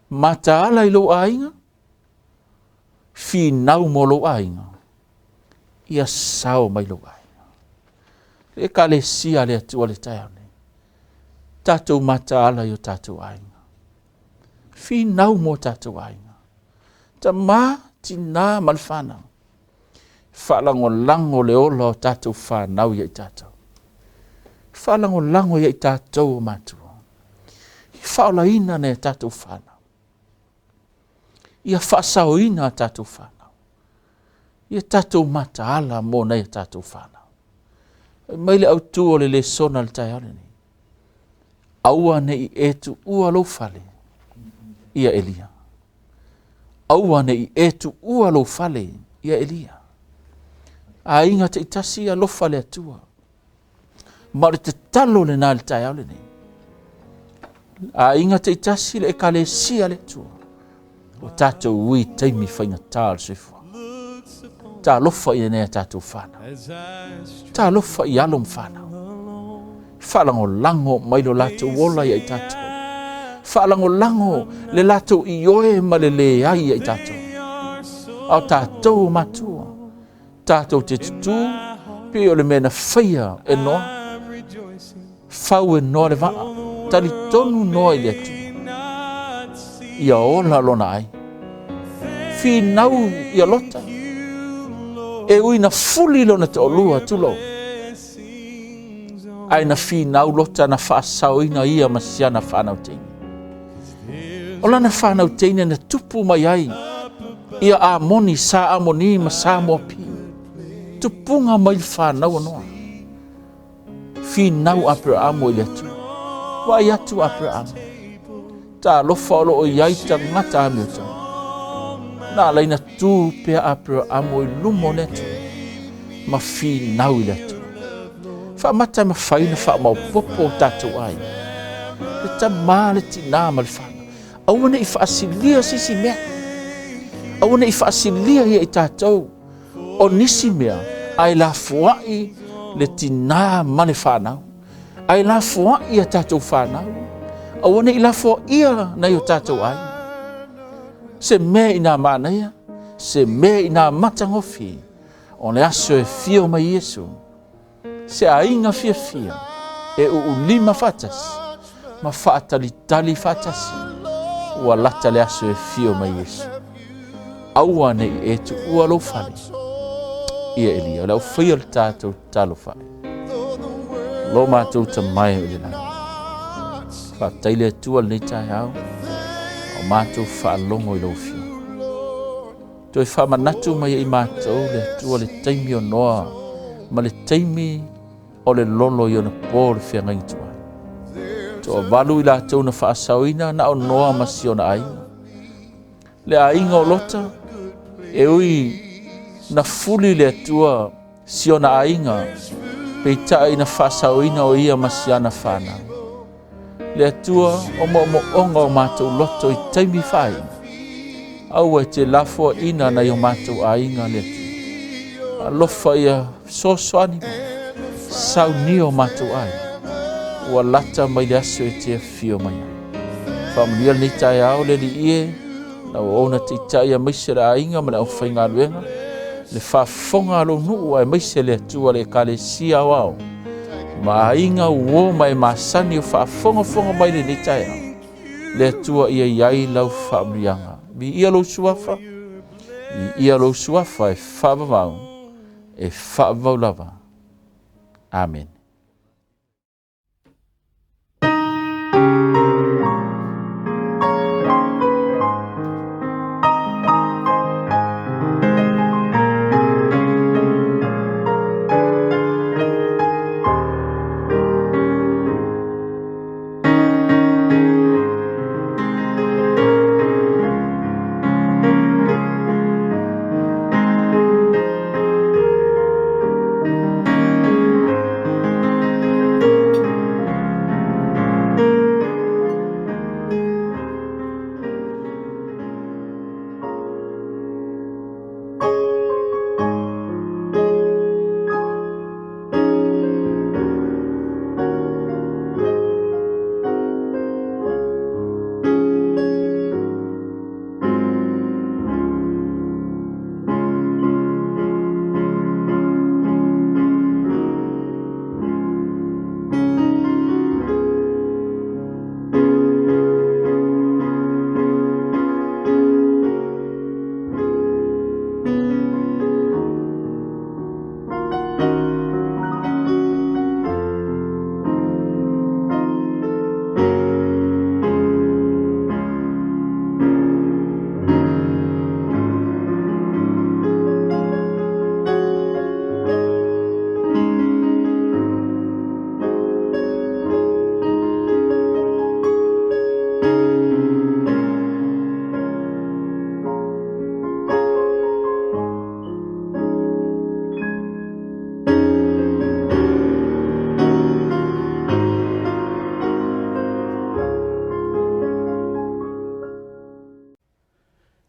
Mataala i lou aiga, finau mo lou aiga, ia sao mai lou aiga. Le Ekalesia a le Atua le taeao nei, tatou mataala i o tatou aiga. Finau mo tatou aiga. Tama, tina ma le fanau. Faalagolago le ola o tatou fanau ia i tatou. Faalagolago ia i tatou o matua. Faaolaina nai a tatou fanau. Ia faasaoina a tatou fanau. Ia tatou mataala mo nai a tatou fanau. Fai mai le autu o le lesona le taeao lenei. Aua ne i e tuua lou fale ia Elia. Aua ne i e tuua lou fale ia Elia. Aiga taitasi alofa le Atua. Ma o le tatalo lena i le taeao lenei. Aiga taitasi le Ekalesia le Atua. O tatou ui taimi faigata o le soifuaga. Talofa i nai a tatou fanau. Talofa i alo ma fanau. Faalagolago mai lo latou ola ia i tatou. Faalagolago le latou ioe ma le leai ia i tatou. A o tatou o matua, tatou te tutū pei o le mea na faia e Noa. Fau e Noa le vaa, talitonu Noa i le Atua. Ia ola lona ai. Finau ia Lota, e ui na fuli lona toalua, tulou. Ae na finau Lota na faasaoina ia ma siana fanau teine. O lana fanau teine na tupu mai ai ia Amoni, Sa Amoni ma Sa Moapi. Tupuga mai le fanau a Noa. Finau Aperamo i le Atua. Vaai atu Aperamo. Talofa o lo o i ai tagata amiotonu. Na ala ai na tu pea Aperamo i luma o le Atua ma finau i le Atua. Faamata e mafai ona faamaopoopo o tatou aiga. Le tama, le tinā ma le fanau. Aua ne i faasilia se isi mea. Aua ne i faasilia ia i tatou o nisi mea, ae lafoai le tinā ma le fanau. Ae lafoai a tatou fanau. Aua ne i lafoaia nai o tatou aiga. Se mea ina manaia, se mea ina matagofie, o le aso e fio mai Iesu, se aiga fiafia e uulima faatasi ma faatalitali faatasi, ua lata le aso e fio mai Iesu. Aua ne i e tuua lou fale. Ia Elia, o le au faia o le tatou talofa. Lo matou tamae o le lagi. Faafetai le Atua lenei taeao, o matou faalogo i lau Afioga. Toe faamanatu mai ia i matou le Atua le taimi o Noa ma le taimi o le lolo i ona po le feagaiga tuai. Toavalu i latou na faasaoina na o Noa ma si ona aiga. Le aiga o Lota, e ui na fuli le Atua si ona aiga, peitai na faasaoina o ia ma si ana fanau. Le Atua o moomooga o matou loto i taimi faaiga, aua e te lafoaina nai o matou aiga le Atua. Alofa ia fesoasoani mai, saunia o matou aiga, ua lata mai le aso e te afio mai ai. Faamanuia lenei taeao le Alii e, lau auauna taitai aemaise le aiga ma le aufaigaluega, le faafofoga a lou nuu aemaise le Atua le Ekalesia aoao, ma aiga uo ma e masani o faafogafoga mai lenei taeao. Le Atua ia i ai lau faamanuiaga. Viia lou suafa, viia lou suafa e faavavau, e faavavau lava. Amene.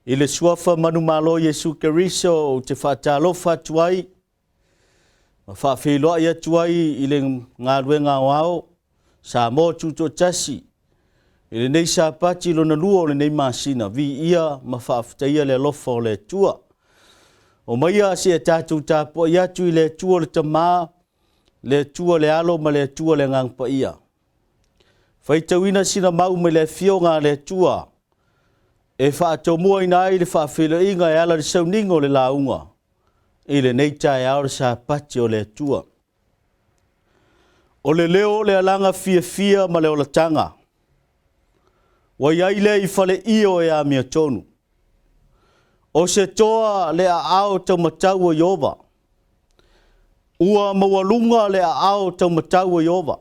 I le suafa manumalo Iesu Keriso ou te faatalofa atu ai ma faafeiloai atu ai i le galuega aoao Samoa Tutoatasi i lenei Sapati lona lua o lenei masina, viia ma faafetaia le alofa o le Atua. Omaia seia tatou tapuai atu i le Atua le Tama, le Atua le Alo ma le Atua le Agaga Paia. Faitauina sina mau mai le afioga a le Atua e faatomuaina ai le faafeiloaiga e ala i le sauniga o le lauga i lenei taeao le Sapati o le Atua. O le leo o le alaga fiafia ma le olataga. Ua i ai lea i faleio e amiotonu. O se toa le aao taumatau o Ieova. Ua maualuga le aao taumatau o Ieova.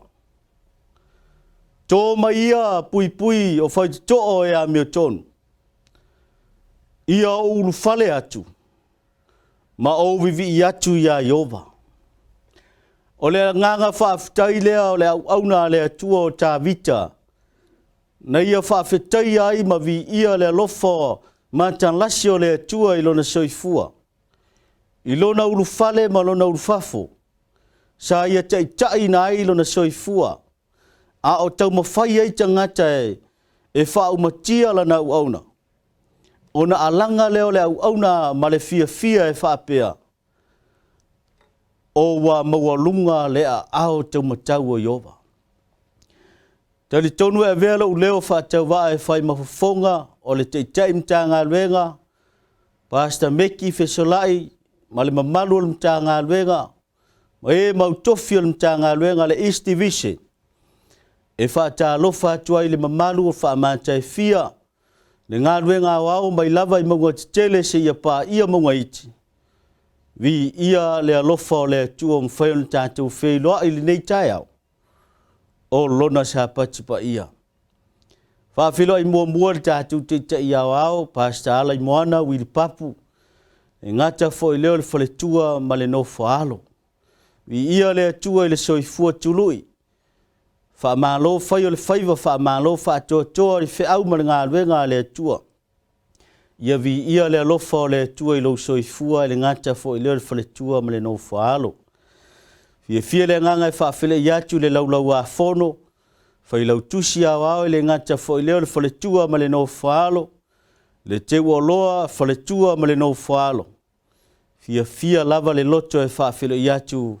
Tō mai ia puipui o faitotoa e amiotonu. Ia ou ulufale atu ma ou vivii atu iā Ieova. O le agaga faafetai lea o le auauna a le Atua o Tavita, na ia faafetaia ai ma viia le alofa matalasi o le Atua i lona soifua, i lona ulufale ma lona ulufafo, sa ia taitaiina ai lona soifua, a o taumafai ai tagata e faaumatia lana auauna, ona alaga lea o le auauna ma le fiafia e faapea, o ua maualuga le aao taumatau o Ieova. Talitonu e avea lou leo faatauvaa e fai mafofoga o le Taitai Matagaluega, Pastor Meki Fesolai ma le mamalu o le Matagaluega, ma e mautofi o le Matagaluega le East Division, e faatalofa atu ai le mamalu o faamataefia, le galuega aoao mai lava i mauga tetele seia paia mauga iti, viia le alofa o le Atua ua mafai ona tatou feiloai i lenei taeao, o lona Sapati paia. Faafeiloai muamua le tatou Taitai Aoao, Pastor Alaimoana Wili Papu, e gata foi lea o le faletua ma le nofoaalo. Viia le Atua i le soifua tului, faamalo fai o le faiva, faamalo faatoatoa i le feau ma le galuega a le Atua. Ia viia le alofa o le Atua i lou soifua e le gata foi lea o le faletua ma le nofoaalo. Fiafia le agaga e faafelei atu le laulauafono, failautusi aoao e le gata foi lea o le faletua ma le nofoaalo, le teuoloa faletua ma le nofoaalo. Fiafia lava le loto e faafelei atu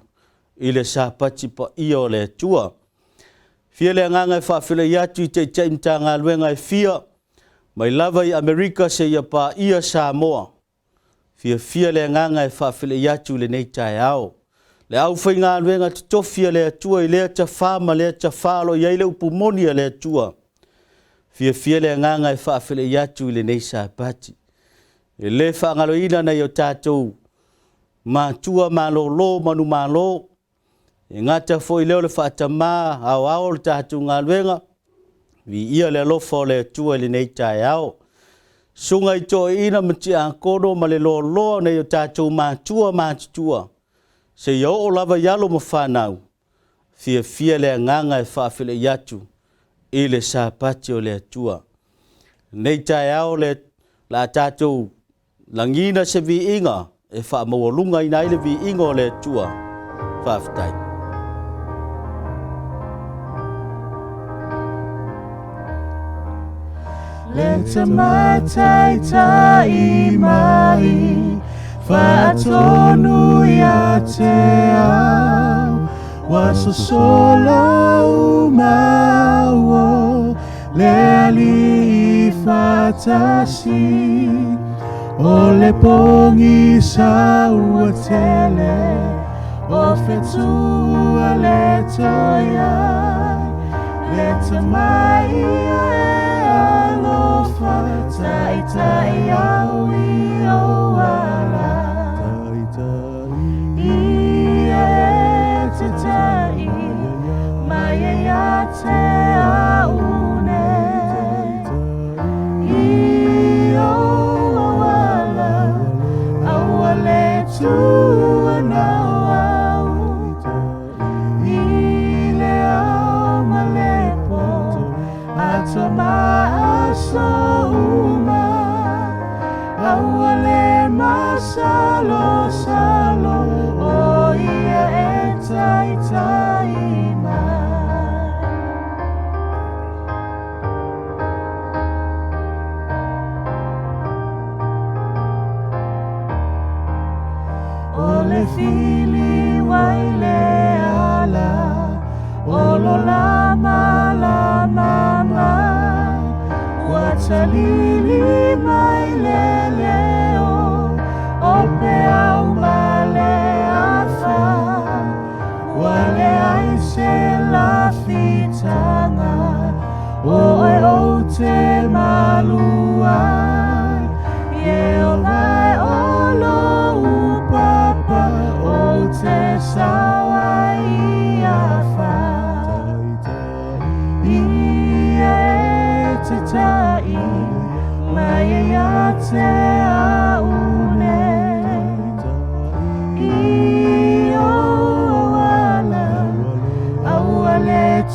i le Sapati paia o le Atua. Fia le agaga e faafelei atu i Taitai Matagaluega e fia, mai lava i Amerika seia paia Samoa. Fiafia le agaga e faafelei atu i lenei taeao. Le aufaigaluega totofi a le Atua i lea tafā ma lea tafā o lo o i ai le upu moni a le Atua. Fiafia le agaga e faafelei atu i lenei Sapati. E le faagaloina nai o tatou matua malolo manumalo, e gata foi lea o le faatamā aoao o le tatou galuega, viia le alofa o le Atua i lenei taeao. Susuga i toeaiina ma tiakono ma le loaloa o nai o tatou matua matutua, seia oo lava i alo ma fanau, fiafia le agaga e faafelei atu i le Sapati o le Atua. Lenei taeao le la tatou lagina se viiga e faamaualugaina ai le viiga o le Atua. Faafetai. Le tamataitai mai faatonu ia te au, ua sosola uma o le alii faatasi, o le pogisa ua tele, o fetua le toe ai, le tamai ia e alofa, taitai au i ou ala. Ia e te tai, mai e ia te au nei. I ou ala, aua le tuana o au. I le ao ma le po, atoa ma aso uma. Aua le masalosalo, o ia e taitai mai. O le fili wai le ala, o lo lama lama mai, ua talili mai le leo, o pe au ma le afa, ua le ai se lafitaga, o e o te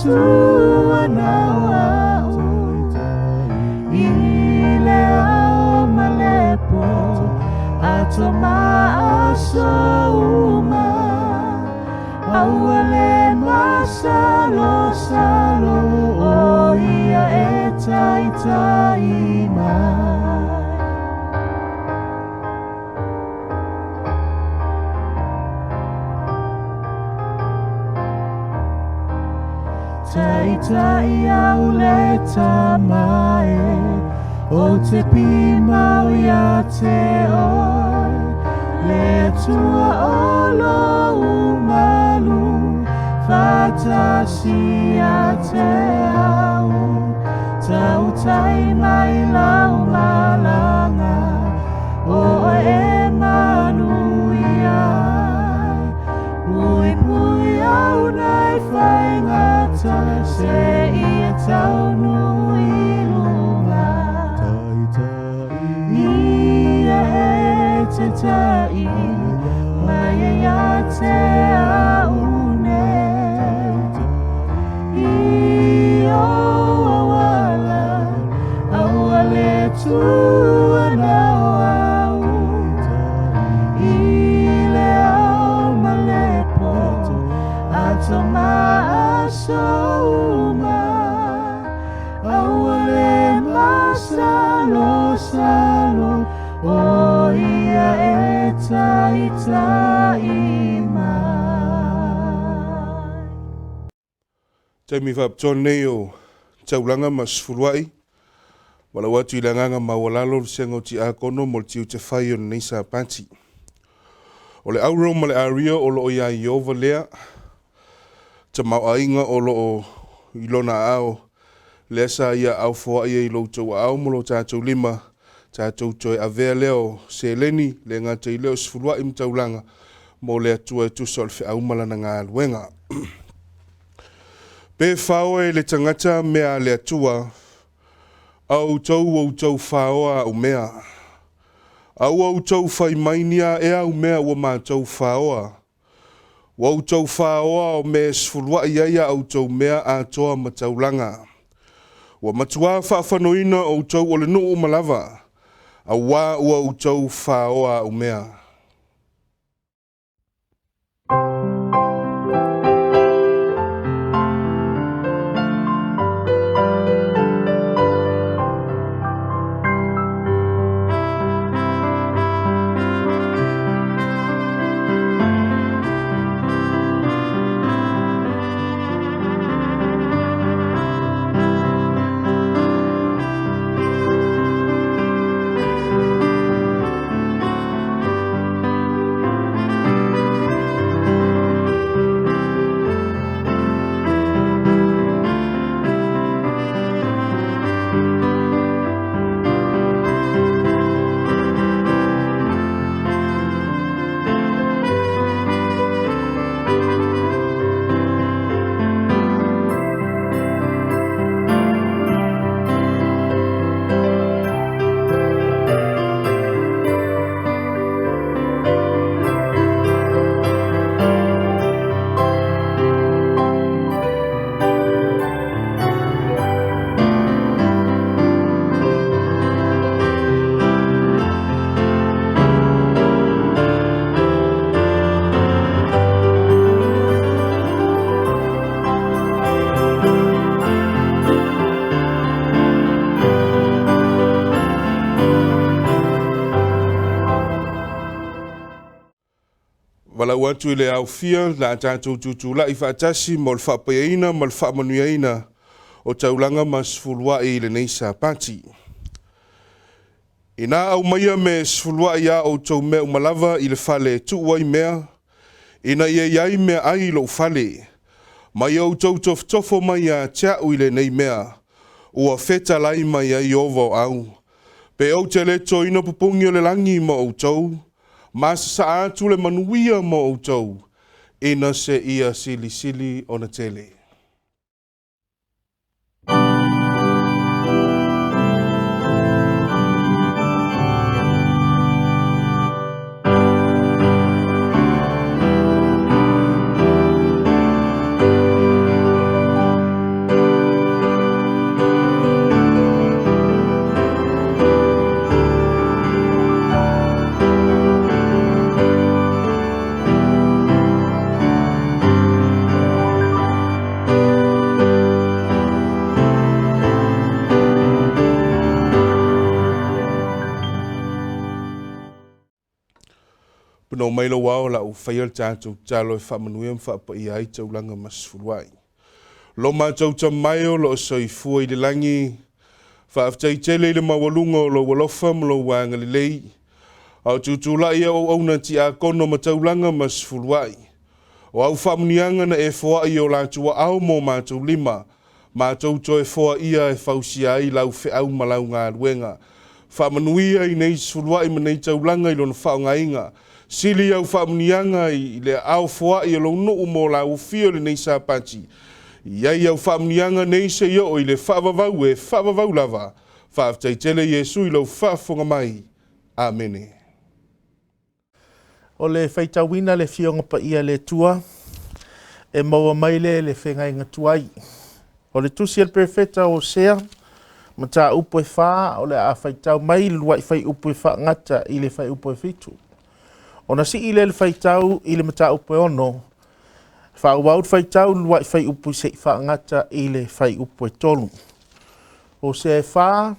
tua na au I le ao ma le po Ato ma aso uma Aua le masalosalo O ia e taitai mai. Taitai au le tamae O te pimau ia te oe Le tua o lo umalu Fatasi a te au Tautai mai lau malanga O e manuia Pui pui au nei whaingata Se ia tau nui lunga Ia e te tai Mai ia te au nei I o awala Aua le tua na au I le ao ma le po Ato ma aso uma Aua le masalosalo O ia e taitai mai. Taimi faapitoa lenei o taulaga ma sefuluai, valaau atu i le agaga maualalo le vasega o Tiakono mo le tiute fai o lenei Sapati. O le auro ma le aria o loo iā Ieova lea, tamaoaiga o loo i lona aao, lea sa ia aofoai ai i lo outou aao ma lo tatou lima, tatou toe avea lea o seleni, le gata i lea o sefuluai ma taulaga, mo le Atua e tusa o le feau ma lana galuega. Pe faoa e le tagata mea a le Atua, a outou ua outou faoa au mea. A ua outou fai mai ni a ea au mea ua matou faoa. Ua outou faoa o mea e sefuluai ai a outou mea atoa ma taulaga. Ua matuā faafanoina outou o le nuu uma lava, auā ua outou faoa au mea. Valaau atu i le aofia la a tatou tutulai faatasi mo le faapaiaina ma le faamanuiaina o taulaga ma sefuluai i lenei Sapati. Ina aumaia me sefuluai a outou mea uma lava i le fale e tuu ai mea, ina ia i ai mea ai i lou fale, ma ia outou tofotofo mai ia te au i lenei mea, ua fetalai mai ai Ieova o au, pe ou te le totoina pupugi o le lagi mo outou, ma sasaa atu le manuia mo outou, ina se ia silisili ona tele. Punou mai lou ao la u faia le tatou tatalo e faamanuia ma faapaia ai taulaga ma sefuluai. Lo matou Tama e o lo o soifua i le lagi, faafetai tele i le maualuga o lou alofa ma lou agalelei, a o tutulai au auauna tiakono ma taulaga ma sefuluai. O au faamuniaga na e foai i o latou aao mo matou lima, matou toe foaia e fausia ai lau feau ma lau galuega. Faamanuia i nei sefuluai ma nei taulaga i lona faaaogaina. Sili au faamuniaga i le aao foai o lou nuu mo lau afio i lenei Sapati. I ai au faamuniaga nei se i oo i le faavavau e faavavau lava. Faafetai tele Iesu i lou faafofoga mai. Amene. O le faitauina le Afioga Paia a le Atua e maua mai lea i le feagaiga tuai. O le tusi a le Perofeta o Hosea, mataupu e 4, o le a faitau mai le uluai fuaiupu e faagata i le fuaiupu e 7. Ona sii lea o le faitau i le mataupu e 6, faaauau le faitau i le uluai fuaiupu seia faagata i le fuaiupu e 3. Hosea e 4,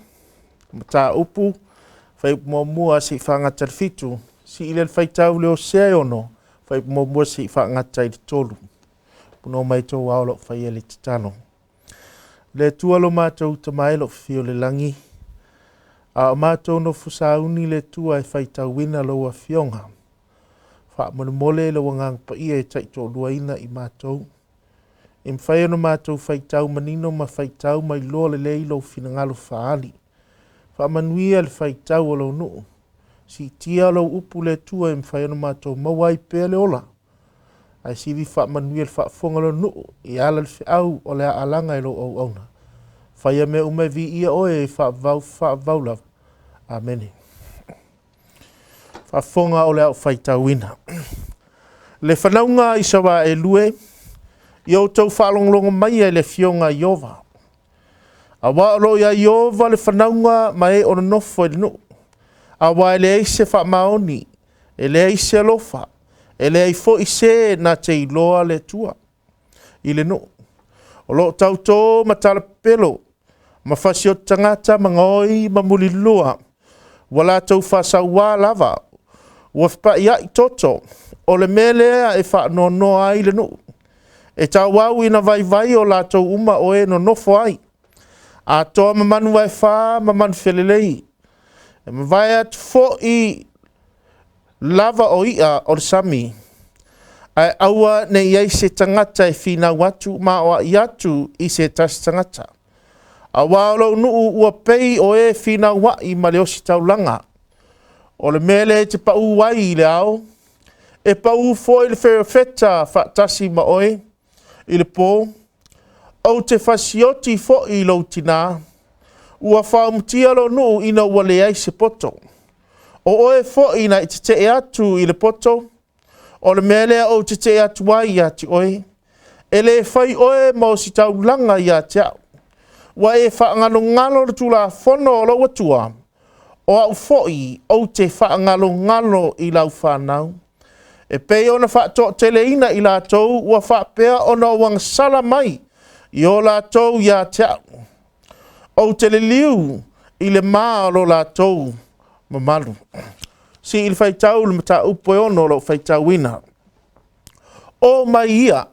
mataupu, fuaiupu muamua seia faagata i le 7, sii lea o le faitau i le Hosea e 6, fuaiupu muamua seia faagata i le 3. Punou mai outou ao lou faia le tatalo. Le Atua lo matou Tama e o lo o afio i le lagi, a o matou nofo sauni le Atua e faitauina lou afioga. Faamolemole lou Agaga Paia e taitoaluaina i matou. E mafai ona matou faitau manino ma faitau ma iloa lelei lou finagalo faaali. Faamanuia le faitau o lou nuu. Siitia lou upu le Atua e mafai ona matou maua ai pea le ola. Ae sili faamanuia le faafofoga o lou nuu e ala i le feau o le a alaga i lou auauna. Faia mea uma e viia oe e faavavau faavavau lava. Amene. Faafofoga o le a ou faitauina. Le fanauga a Isaraelu e, ia outou faalogologo maia i le afioga a Ieova. Aua o lo o ia Ieova le fanauga ma e o nonofo i le nuu. Aua e leai se faamaoni, e leai se alofa, e leai foi se na te iloa le Atua i le nuu. O lo o tautō ma talapelo, ma fasioti tagata ma gaoi ma mulilua, ua latou faasauā lava, ua fepaiai toto. O le mea lea e faanoanoa ai le nuu, e tauau ina vaivai o latou uma o e nonofo ai, atoa ma manu vaefa ma manufelelei, e mavae atu foi lava o i'a o le sami, ae aua ne i i ai se tagata e finau atu ma aoai atu i se tasi tagata. Aua o lou nuu ua pei o e finauai ma le ositaulaga. O le mea lea e te pau ai i le ao, e pau foi le perofeta faatasi ma oe i le po, ou te fasioti foi i lou tinā, ua faaumutia lou nuu ina ua leai se poto. O oe foi na e tetee atu i le poto, o le mea lea ou te tetee atu ai ia te oe, e le fai oe ma ositaulaga ia te au. Ua e faagalogalo le tulafono a lou Atua, o au foi ou te faagalogalo i lau fanau. E pei ona faatoateleina i latou ua faapea ona ou agasala mai i o latou ia te au. Ou te liliu i le ma o lo latou mamalu. Sii le faitau le mataupu e 6 o lo o faitauina. O mai ia,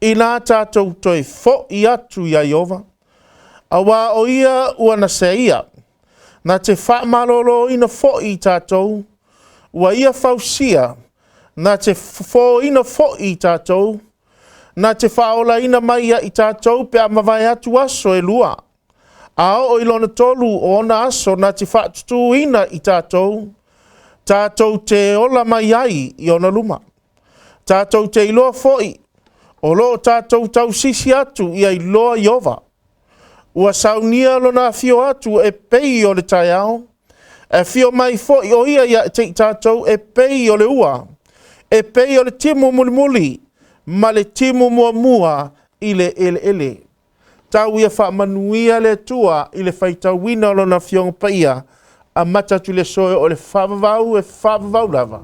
ina tatou toe foi atu ia Ieova, aua o ia ua naseia, na te faamaloloina foi i tatou, ua ia fausia, na te fofoina foi i tatou, na te faaolaina mai ia i tatou pe a mavae atu aso e lua, a oo i lona 3 o ona aso na te faatutuina i tatou, tatou te ola mai ai i ona luma. Tatou te iloa foi o lo o tatou tausisi atu ia iloa Ieova. Ua saunia lona afio atu e pei o le taeao, e afio mai foi o ia ia te i tatou e pei o le ua, e pei o le timu mulimuli ma le timu muamua i le eleele. Tau ia faamanuia le Atua i le faitauina o lona Afioga Paia, amata atu i le aso e oo i le faavavau e faavavau lava.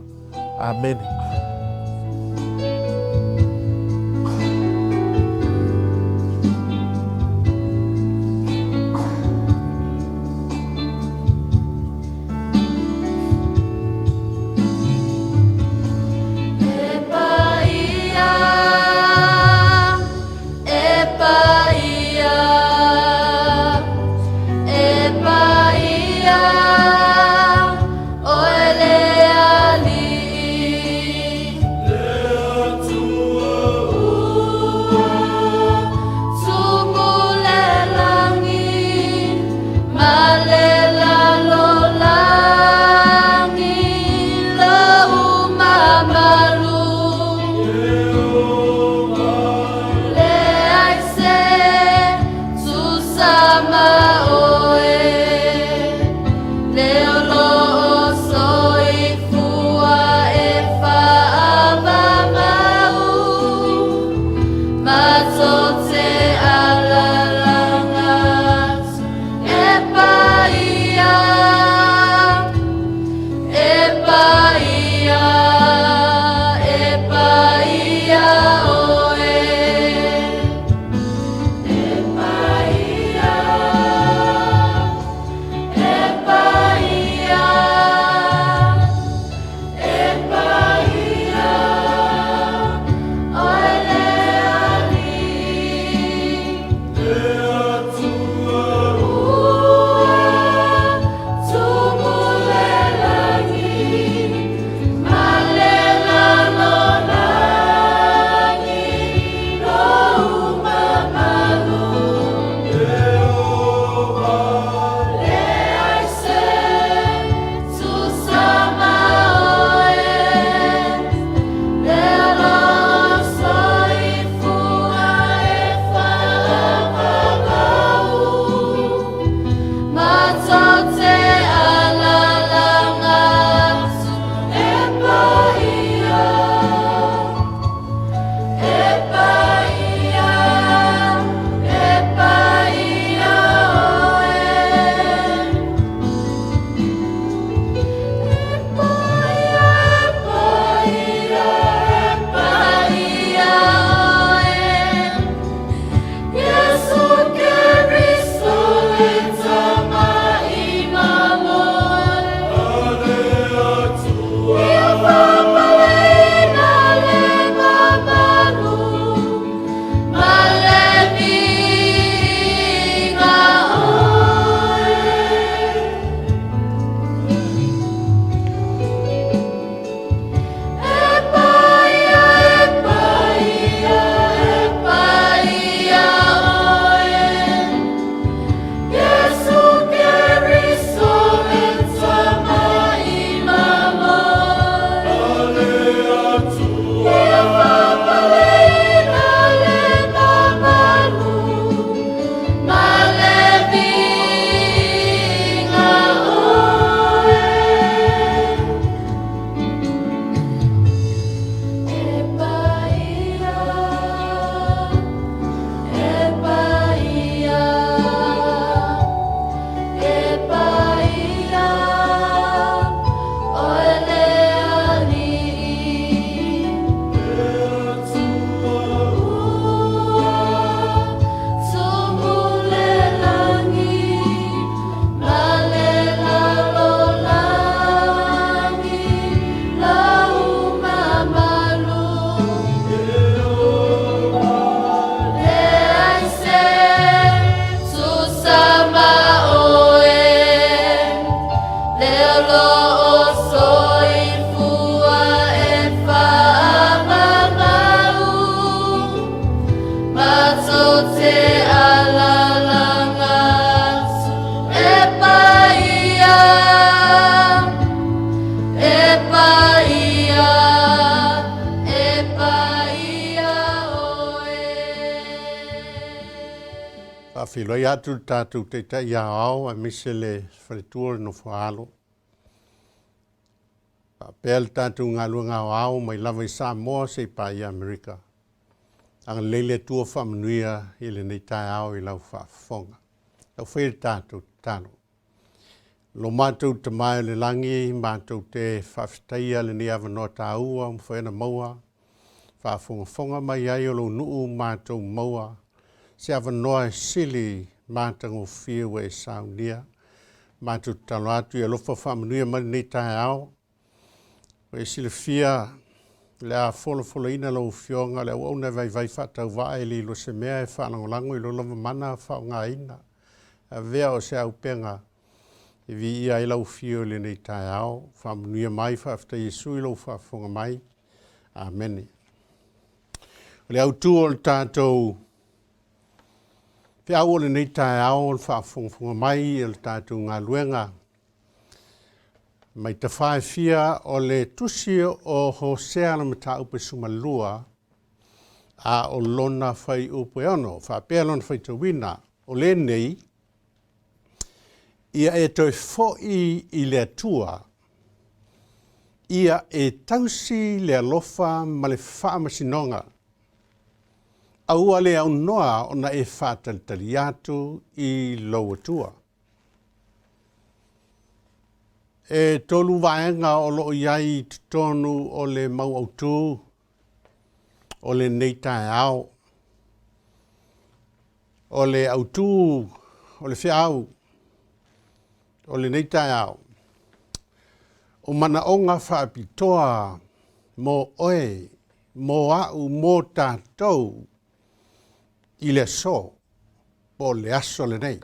Amene. Faafeiloai atu le tatou Taitai Aoao aemaise le faletua o le Nofoaalo. Faapea le tatou galuega aoao mai lava i Samoa seia paia Amerika. Agalelei le Atua faamanuia i lenei taeao i lau faafofoga. Lau faia le tatou tatalo. Lo matou Tama i le lagi, matou te faafetaia lenei avanoa taua ua mafai ona maua, faafogafoga mai ai o lou nuu matou maua, se avanoa e sili matagofie ua e saunia. Matou tatalo atu i alofa faamanuia mai lenei taeao. Ua e silafia le a folafolaina lau Afioga le auauna e vaivai faatauvaa e le iloa se mea e faalagolago i lou lava mana faaaogaina. Avea o se auupega e viia ai lau afio i lenei taeao. Faamanuia mai, faafetai Iesu i lou faafofoga mai. Amene. O le autu o le tatou feau o lenei taeao o le faafogafoga mai o le tatou galuega mai tafa e fia o le tusi o Hosea le mataupu e 12 a o lona fuaiupu e 6. Faapea lona faitauina, o lenei, ia e toe foi i le Atua, ia e tausi le alofa ma le faamasinoga, aua le aunoa ona e faatalitali atu i lou Atua. E tolu vaega o loo i ai i totonu o le mau autū o lenei taeao. O le autū o le feau o lenei taeao, o manaoga faapitoa mo oe, mo a'u, mo tatou i le aso, po o le aso lenei.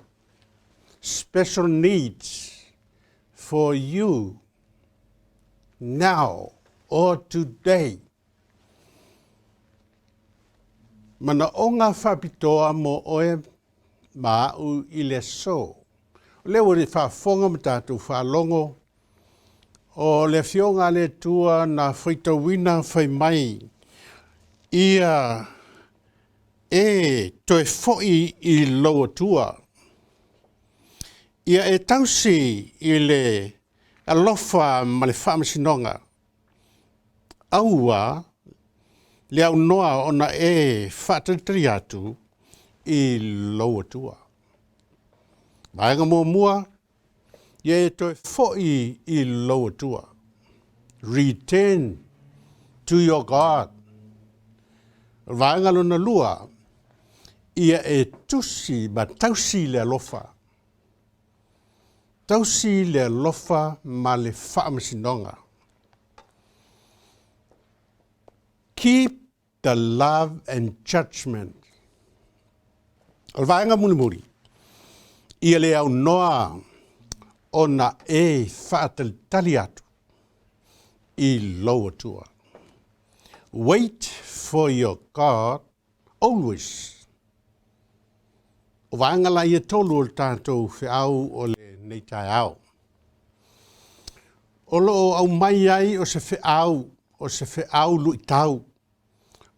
Special needs for you now or today. Manaoga faapitoa mo oe ma a'u i le aso. O lea ua faafofoga ma tatou faalogo o le Afioga a le Atua na faitauina fai mai ia e toe fo'i i lou Atua. Ia e tausi i le alofa ma le faamasinoga. Aua le aunoa ona e faatalitali atu i lou Atua. Vaega muamua, ia e toe fo'i i lou Atua. Return to your God. Vaega lona lua, ia e tusi ma tausi le alofa. Tausi le alofa ma le faamasinoga. Keep the love and judgment. O le vaega mulimuli, ia le aunoa ona e faatalitali atu i lou Atua. Wait for your God always. O vaega la ia tolu o le tatou feau o lenei taeao. O loo aumai ai o se feau, o se feau luitau,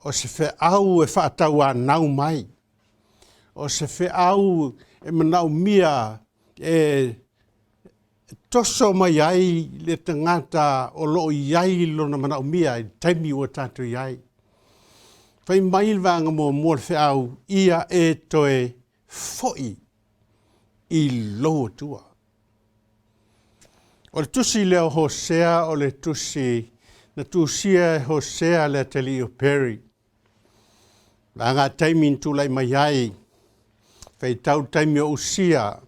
o se feau e faatauanau mai, o se feau e manaomia e toso mai ai le tagata o loo i ai lona manaomia i le taimi ua tatou i ai. Fai mai le vaega muamua o le feau, ia e toe fo'i i lou Atua. O le tusi lea o Hosea, o le tusi na tusia e Hosea le atalii o Peri. Vaega taimi na tulai mai ai, faitau taimi o Usia,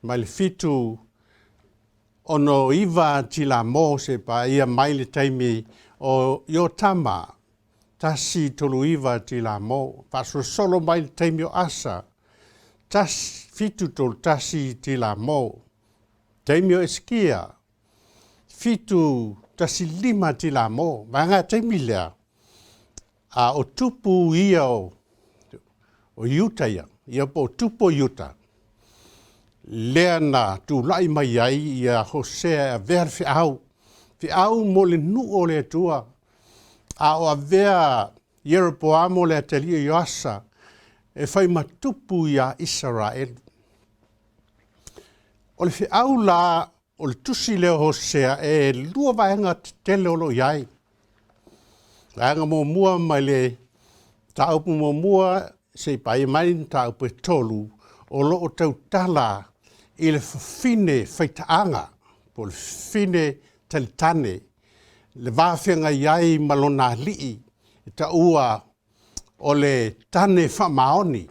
mai le 769 tila mo se pa ia mai le taimi o Iotama, 139 tila mo. Faasolosolo mai le taimi o Asa, 731 tila mo. Taimi o Eskia, 715 tila mo. Vaega taimi lea, a o tupu ia o Iuta ia, ia po o tupu o Iuta, lea na tulai mai ai ia Hosea e avea le feau, feau mo le nuu o le Atua, a o avea Ieropoamo le atalii o Ioasa e fai ma tupu ia Isaraelu. O le feau la o le tusi lea o Hosea e lua vaega tetele o loo i ai. Vaega muamua mai le mataupu muamua se i paia mai mataupu e tolu, o loo tautala i le fafine faitaaga po o le fafine talitane, le vafeagai ai ma lona alii e taua o le tane faamaoni.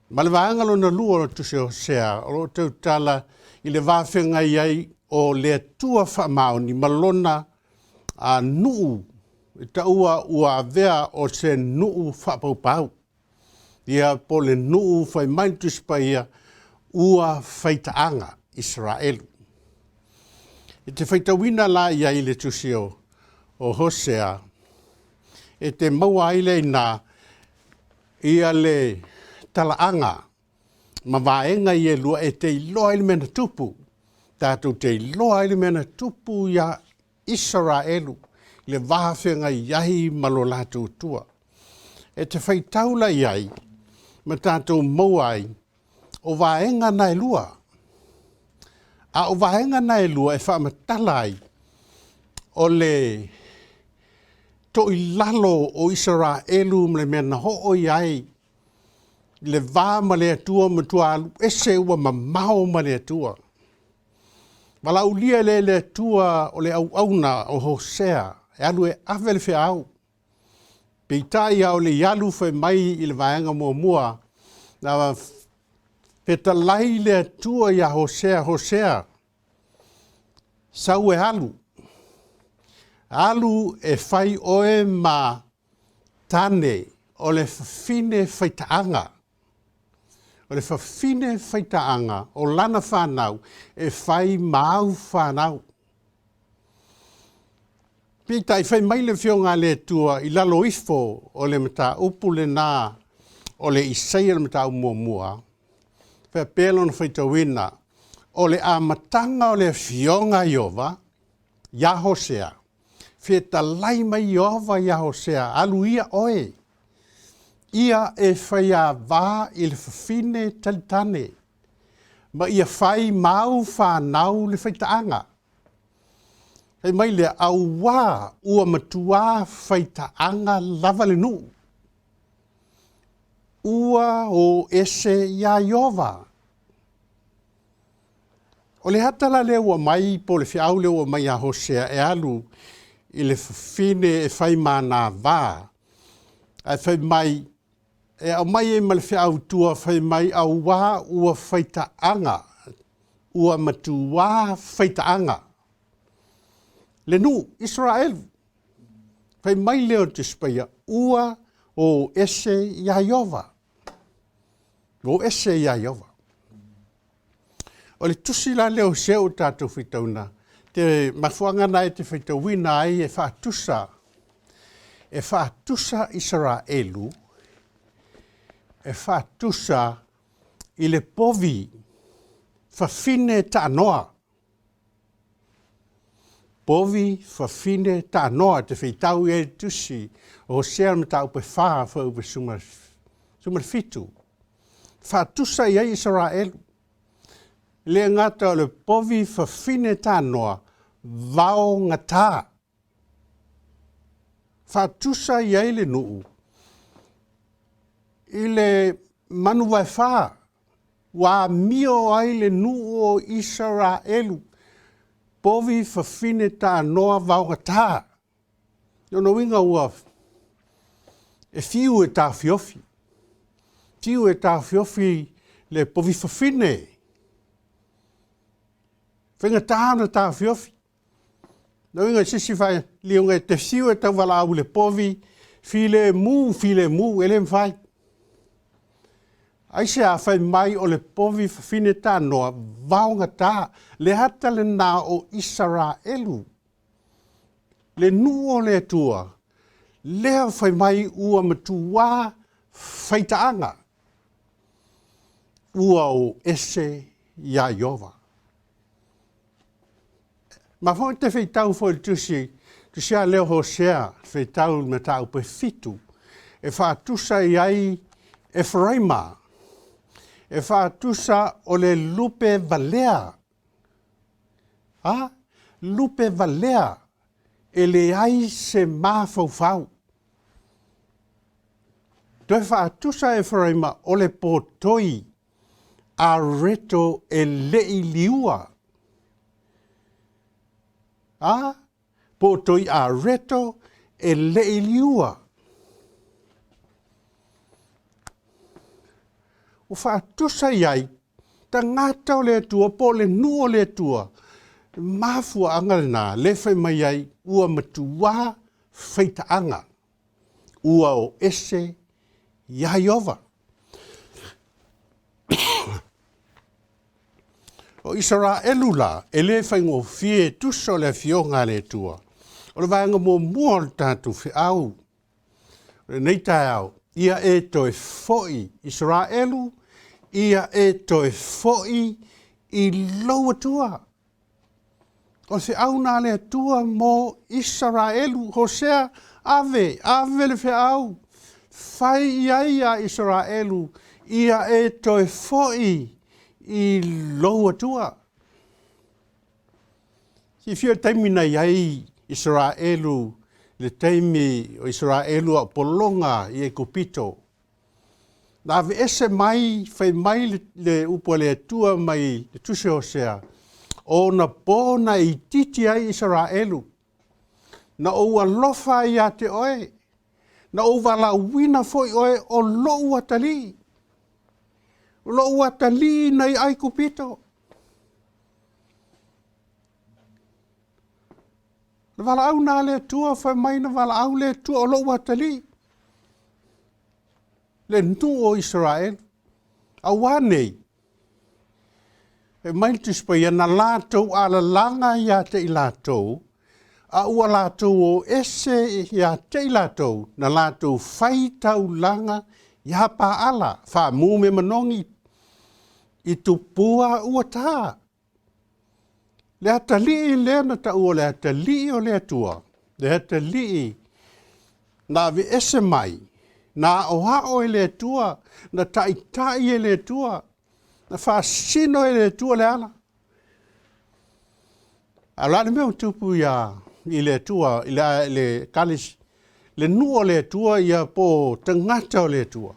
Ma le vaega lona lua o le tusi o Hosea, o loo tautala i le vafeagai ai o le Atua faamaoni ma lona nuu e taua ua avea o se nuu faapaupau. Ia po le nuu fai mai le Tusi Paia ua faitaaga Isaraelu. E te faitauina la i ai le tusi o Hosea, e te maua ai le ina ia le talaaga ma vaega ia e lua e te iloa ai le mea na tupu. Tatou te iloa ai le mea na tupu ia Isaraelu le vafeagai ai ma lo latou Atua. E te faitau la i ai ma tatou maua ai o vaega na e lua. A o vaega na e lua e faamatala ai o le toilalo o Isaraelu ma le mea na oo i ai le va ma le Atua matua alu ese ua mamao ma le Atua. Valaaulia lea e le Atua o le auauna o Hosea e alu e ave le feau. Peitai a o le i alu fai mai i le vaega muamua, na fetalai le Atua iā Hosea, Hosea, sau e alu, alu e fai oe ma tane o le fafine faitaaga. O le fafine faitaaga o lana fanau e fai ma au fanau. Peitai fai mai le Afioga a le Atua i lalo ifo o le mataupu lena o le Isaia le mataupu muamua, faapea lona faitauina, o le amataga o le Afioga a Ieova iā Hosea, fetalai mai Ieova iā Hosea, alu ia oe, ia e faiavā i le fafine talitane, ma ia fai ma au fanau le faitaaga. Fai mai lea, auā ua matuā faitaaga lava le nuu, ua o ese iā Ieova. O le ata la lea ua aumai po o le feau lea ua aumai ia Hosea e alu i le fafine e fai ma ana va, ae fai mai e aumai ai ma le feau i tua fai mai auā ua faitaaga, ua matuā faitaaga le nuu Isaraelu. Fai mai lea o le Tusi Paia, ua o ese iā Ieova. Ua o ese iā Ieova. O le tusi la lea o Hosea ua tatou faitauina, te mafuaaga na e te faitauina ai e faatusa, e faatusa Isaraelu, e faatusa i le povi fafine taanoa. Povi fafine taanoa te faitau i ai le tusi o Hosea le mataupu e 4 fuaiupu e 17. Faatusa i ai Isaraelu. Le gata o le povi fafine taanoa vaogata. Faatusa i ai le nuu i le manu vaefa ua amio ai le nuu o Isaraelu. Povi fafine taanoa vaogata. Lona uiga ua e fiu e taofiofi. Fiu e taofiofi le povi fafine. Faigata ona taofiofi. Lona uiga i se isi faaliuga e te fiu e tauvalaau i le povi, filemu, filemu, e le mafai. Aisea fai mai o le povi fafine taanoa vaogata, le ata lena o Isaraelu, le nuu o le Atua, lea fai mai ua matuā faitaaga, ua o ese iā Ieova. Ma foi te faitau foi i le tusi, tusi a lea o Hosea, faitau i le mataupu e 7, e faatusa i ai Eferaima, e faatusa o le lupe valea. A? Lupe valea, e leai se mafaufau. Toe faatusa Eferaima o le potoi a reto e lei liua. A? Potoi a reto e lei liua. Ua faatusa i ai tagata o le Atua po o le nuu o le Atua, mafuaaga lena le fai mai ai ua matuā faitaaga, ua o ese iā Ieova. O Isaraelu la, e le faigofie tusa o le afioga a le Atua. O le vaega muamua o le tatou feau, o lenei taeao, ia e toe foi Isaraelu, ia e toe foi i lou Atua. O le feau na a le Atua mo Isaraelu. Hosea, ave, ave le feau, fai i ai ia Isaraelu, ia e toe foi i lou Atua. Silafia le taimi na i ai Isaraelu, le taimi o Isaraelu a o pologa i Aikupito. Na aveese mai, fai mai le upu a le Atua mai le tusi o Hosea, O ona po na e itiiti ai Isaraelu, na ou alofa ai ia te oe, na ou valaauina foi oe o lou atalii, o lou atalii nai Aikupito. Na valaau na le Atua, fai mai na valaau le Atua o lou atalii, le nuu o Isaraelu. Auā nei, fai mai le Tusi Paia, na latou alalaga ia te i latou, a ua latou o ese ia te i latou, na latou fai taulaga ia Paala, faamu me manogi, i tupua ua tā. Le atalii lea na taua o le atalii o le Atua, le atalii na aveese mai, na aoao e le Atua, na taitai e le Atua, na faasino e le Atua le ala. A o le a le mea ua tupu ia i le Atua, i le, le kalis, le nuu o le Atua ia po o tagata o le Atua.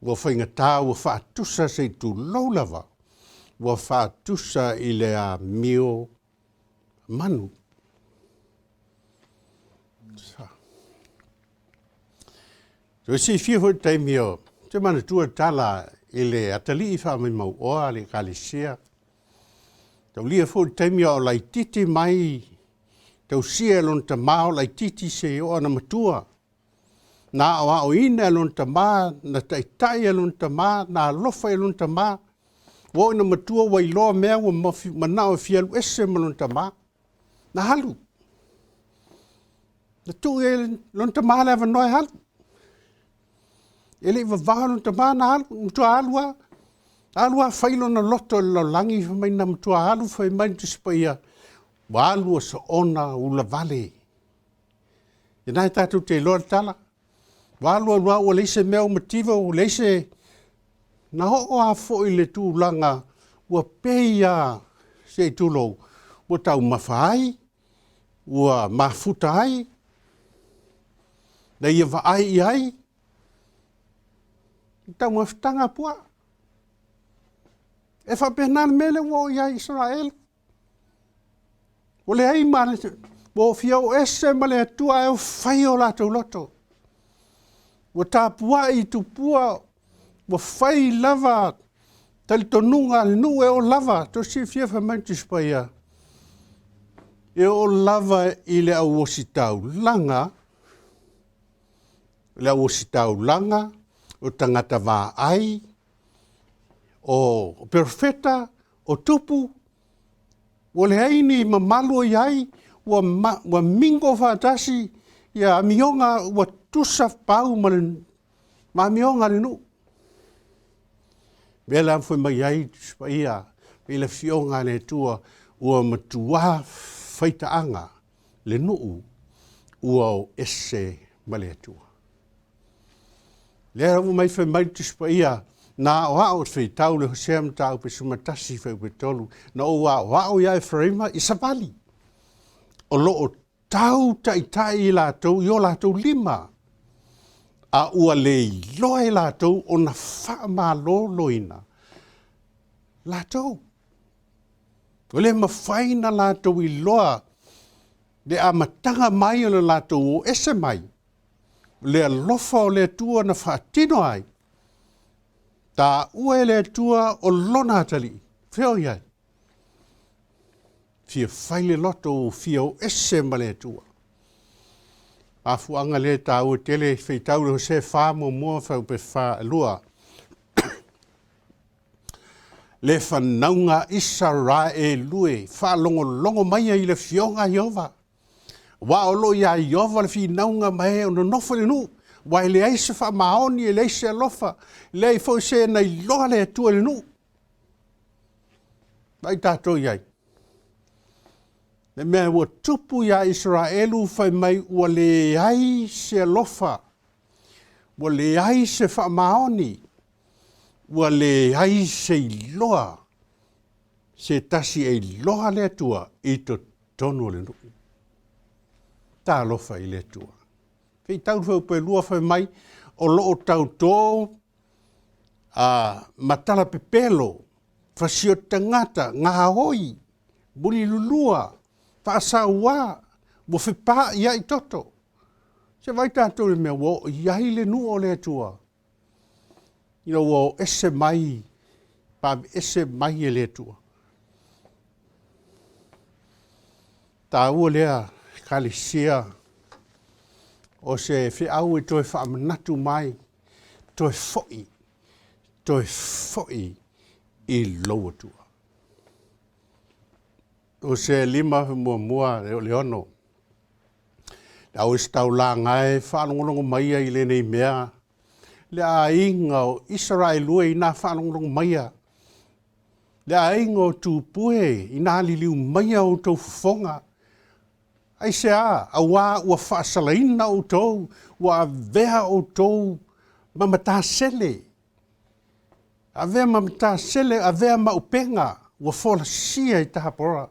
Ua faigata ua faatusa se i tulou lava, ua faatusa i le amio manu. So e silafia foi le taimi o, te manatua le tala i le atalii faamaumauoa a le ekalesia. Taulia foi le taimi a o laitiiti mai, tausia e lona tama o laitiiti se i oo ana matua. Na aoaoina e lona tama, na taitai e lona tama, na alofa e lona tama. Ua oo ina matua ua iloa mea ua manao e fia alu ese ma lona tama. Na alu. Na tuu i ai lona tama le avanoa e alu. E le i vavao lona tama na alu, matua alu lava. Alu lava fai lona loto i le lalolagi, fai mai na matua alu, fai mai le Tusi Paia, ua alu ua soona ulavale. Ia na e tatou te iloa le tala. Ua alu alu lava ua leai se mea ua mativa, ua leai se... Na oo lava foi i le tulaga ua pei lava, se i tulou, ua taumafa ai, ua mafuta ai, na ia vaai i ai, i taumafataga a puaa. E faapena le mea lea ua oo i ai Isaraelu. Ua leai ma ua fia o ese ma le Atua ae fai o latou loto. Ua tapuai i tupua, ua fai lava talitonuga a le nuu e oo lava, tou silafia fai mai le Tusi Paia, e oo lava i le au ositaulaga, le au ositaulaga, o tagata vaai, o perofeta, o tupu, ua leai ni mamalu o i ai, ua, ma, ua mingo faatasi ia amioga ua tusa pau ma le ma amioga a le nuu. Mea la fai mai ai Tusi Paia i le Afioga a le Atua, ua matuā faitaaga le nuu ua o ese ma le Atua. Lea ua mai fai mai le Tusi Paia, na aoao feitau le Hosea mataupu 11 fuaiupu 3, na ou aoao ia Eferaima i savali, o lo o tau taitai i latou i o latou lima, a ua le iloa e latou ona faamaloloina latou. Ua le mafai na latou iloa le amataga mai o le latou o ese mai, le alofa o le Atua na faatino ai, taua e le Atua o lona atalii. Fea o i ai? Fia fai le loto ua fia o ese ma le Atua. Mafuaaga lea e taua tele feitau le Hosea 4 muamua fuaiupu 2. Le fanauga Isaraelu e faalogologo mai ai i le afioga a Ieova. Aua o lo o iā Ieova le finauga ma e o nonofo i le nuu, aua e leai se faamaoni, e leai se alofa, e leai foi se na iloa le Atua i le nuu. Vaai tatou i ai. Le mea ua tupu iā Isaraelu fai mai ua leai se alofa, ua leai se faamaoni, ua leai se iloa, se tasi e iloa le Atua i totonu o le nuu. Talofa i le Atua. Feitau le fuaiupu 2 fai mai, o lo o tautō ma talapepelo Fasi o tagata, gaoi, mulilulua, faasauā, ua fepaaiai toto. Se vai tatou i le mea ua oo i ai le nuu o le Atua, ina ua o ese mai, ese mai e le Atua. Taua lea Ekalesia o se feau e toe faamanatu mai, toe foi, toe foi i lou Atua. O se 51 e o le 6. Le au taulaga e faalogologo mai ai i lenei mea, le aiga o Isaraelu e ina faalogologo maia, le aiga o Tupue ina liliu maia outou fofoga. Aisea? Auā ua faasalaina outou, ua avea outou ma matasele, avea ma matasele, avea ma upega, ua folasia i Tapora.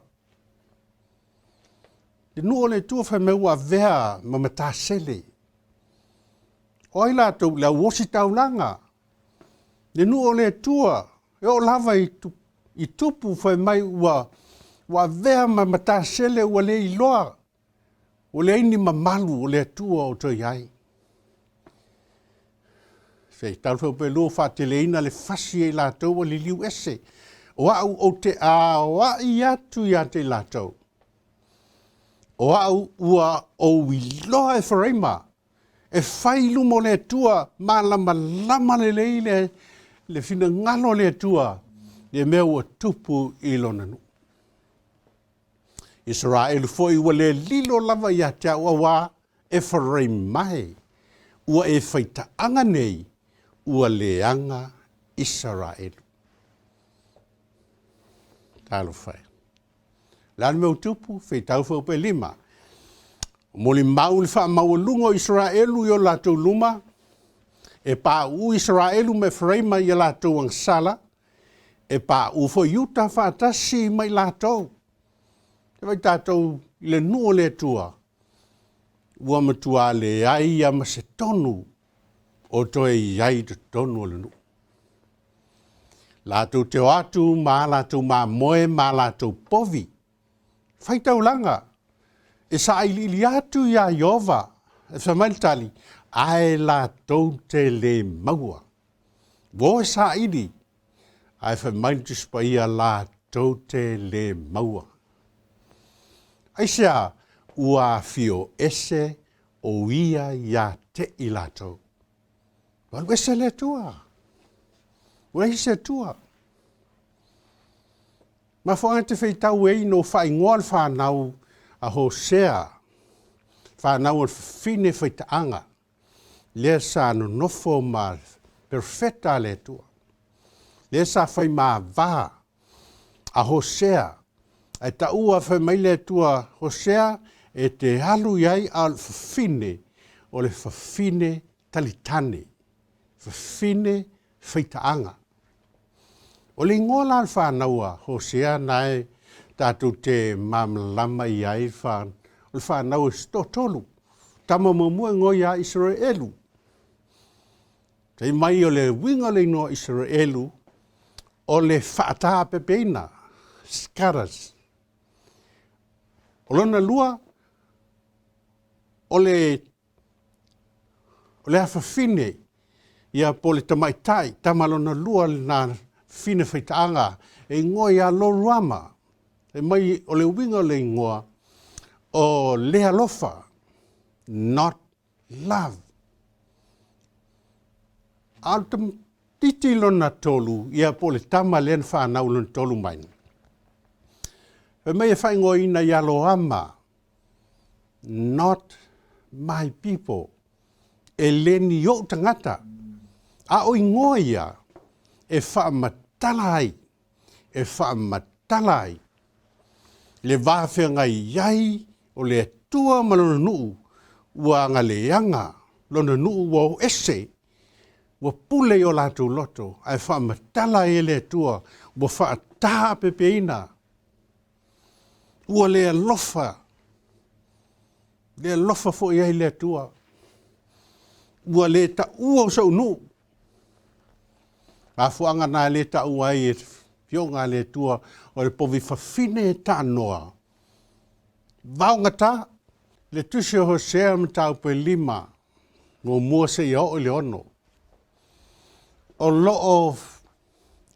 Le nuu o le Atua fai mai ua avea ma matasele. O ai latou? Le au ositaulaga. Le nuu o le Atua, e oo lava i tupu fai mai ua avea ma matasele, ua le iloa, ua leai ni mamalu o le Atua o toe i ai. Feitau feupe faateleina le fasi e i latou ua liliu ese. O au ou te aoai atu ia te i latou. O au ua ou iloa Eferaima, e fai i luma o le Atua, malamalama lelei le finagalo o le Atua, le mea ua tupu i lona nuu. Israelu foi ua le lilo lava ia te au auā, Eferaima e, ua e faitaaga nei, ua leaga Israelu. Talofa e. Le a le mea ua tupu, feitau feupe 5. Molimau le faamaualuga o Israelu i o latou luma, e pauu Israelu ma Eferaima i a latou agasala, e pauu foi Iuta faatasi ma i latou. E vai tatou i le nuu o le Atua, ua matua leai ia ma se tonu o toe i ai i totonu o le nuu. Latou te o atu ma a latou mamoe ma a latou povi. Faitaulaga, e sailiili atu iā Ieova, e fai mai le tali, ae latou te le maua. Ua o e saili, ae fai mai le Tusi Paia latou te le maua. Aisea? Ua afio ese o ia ia te i latou. Ua alu ese le Atua. Ua leai se Atua. Mafuaaga te feitau ai no faaigoa le fanau a Hosea, fanau o le fafine faitaaga, lea sa nonofo ma perfeta a le Atua. Lea sa faimāvā a Hosea, ae taua fai mai le Atua Hosea e te alu i ai a o le fafine, o le fafine talitane, fafine faitaaga. O le igoa la o le fanau a Hosea na e tatou te malamalama i ai, o le fanau e se toatolu. Tama muamua igoa ia Israelu. Fai mai o le uiga o le igoa Israelu, o le faatapepeina, scatters. O lona lua, o le afafine, ia po o le tamaitai, tama lona lua lena fine faitaaga, e igoa ia Loruama. E mai o le uiga o le igoa, o le alofa, not love. A o le titi lona tolu, ia po o le tama lea na fanau lona tolu mai. Fai mai e faaigoaina ia Loama, not my people, e le ni ou tagata. A o igoa ia e faamatala ai, e faamatala ai le va feagai ai o le Atua ma lona nuu, ua agaleaga lona nuu ua o ese, ua pule i o latou loto, ae faamatala ai e le Atua, ua faatapepeina, ua le alofa, le alofa foi ai le Atua, ua le taua o sou nuu. Mafuaaga na le taua ai e Afioga a le Atua, o le povi fafine e taanoa, vaogata. Le Tusi o Hosea mataupu e 5, 1 seia oo i le 6. O lo o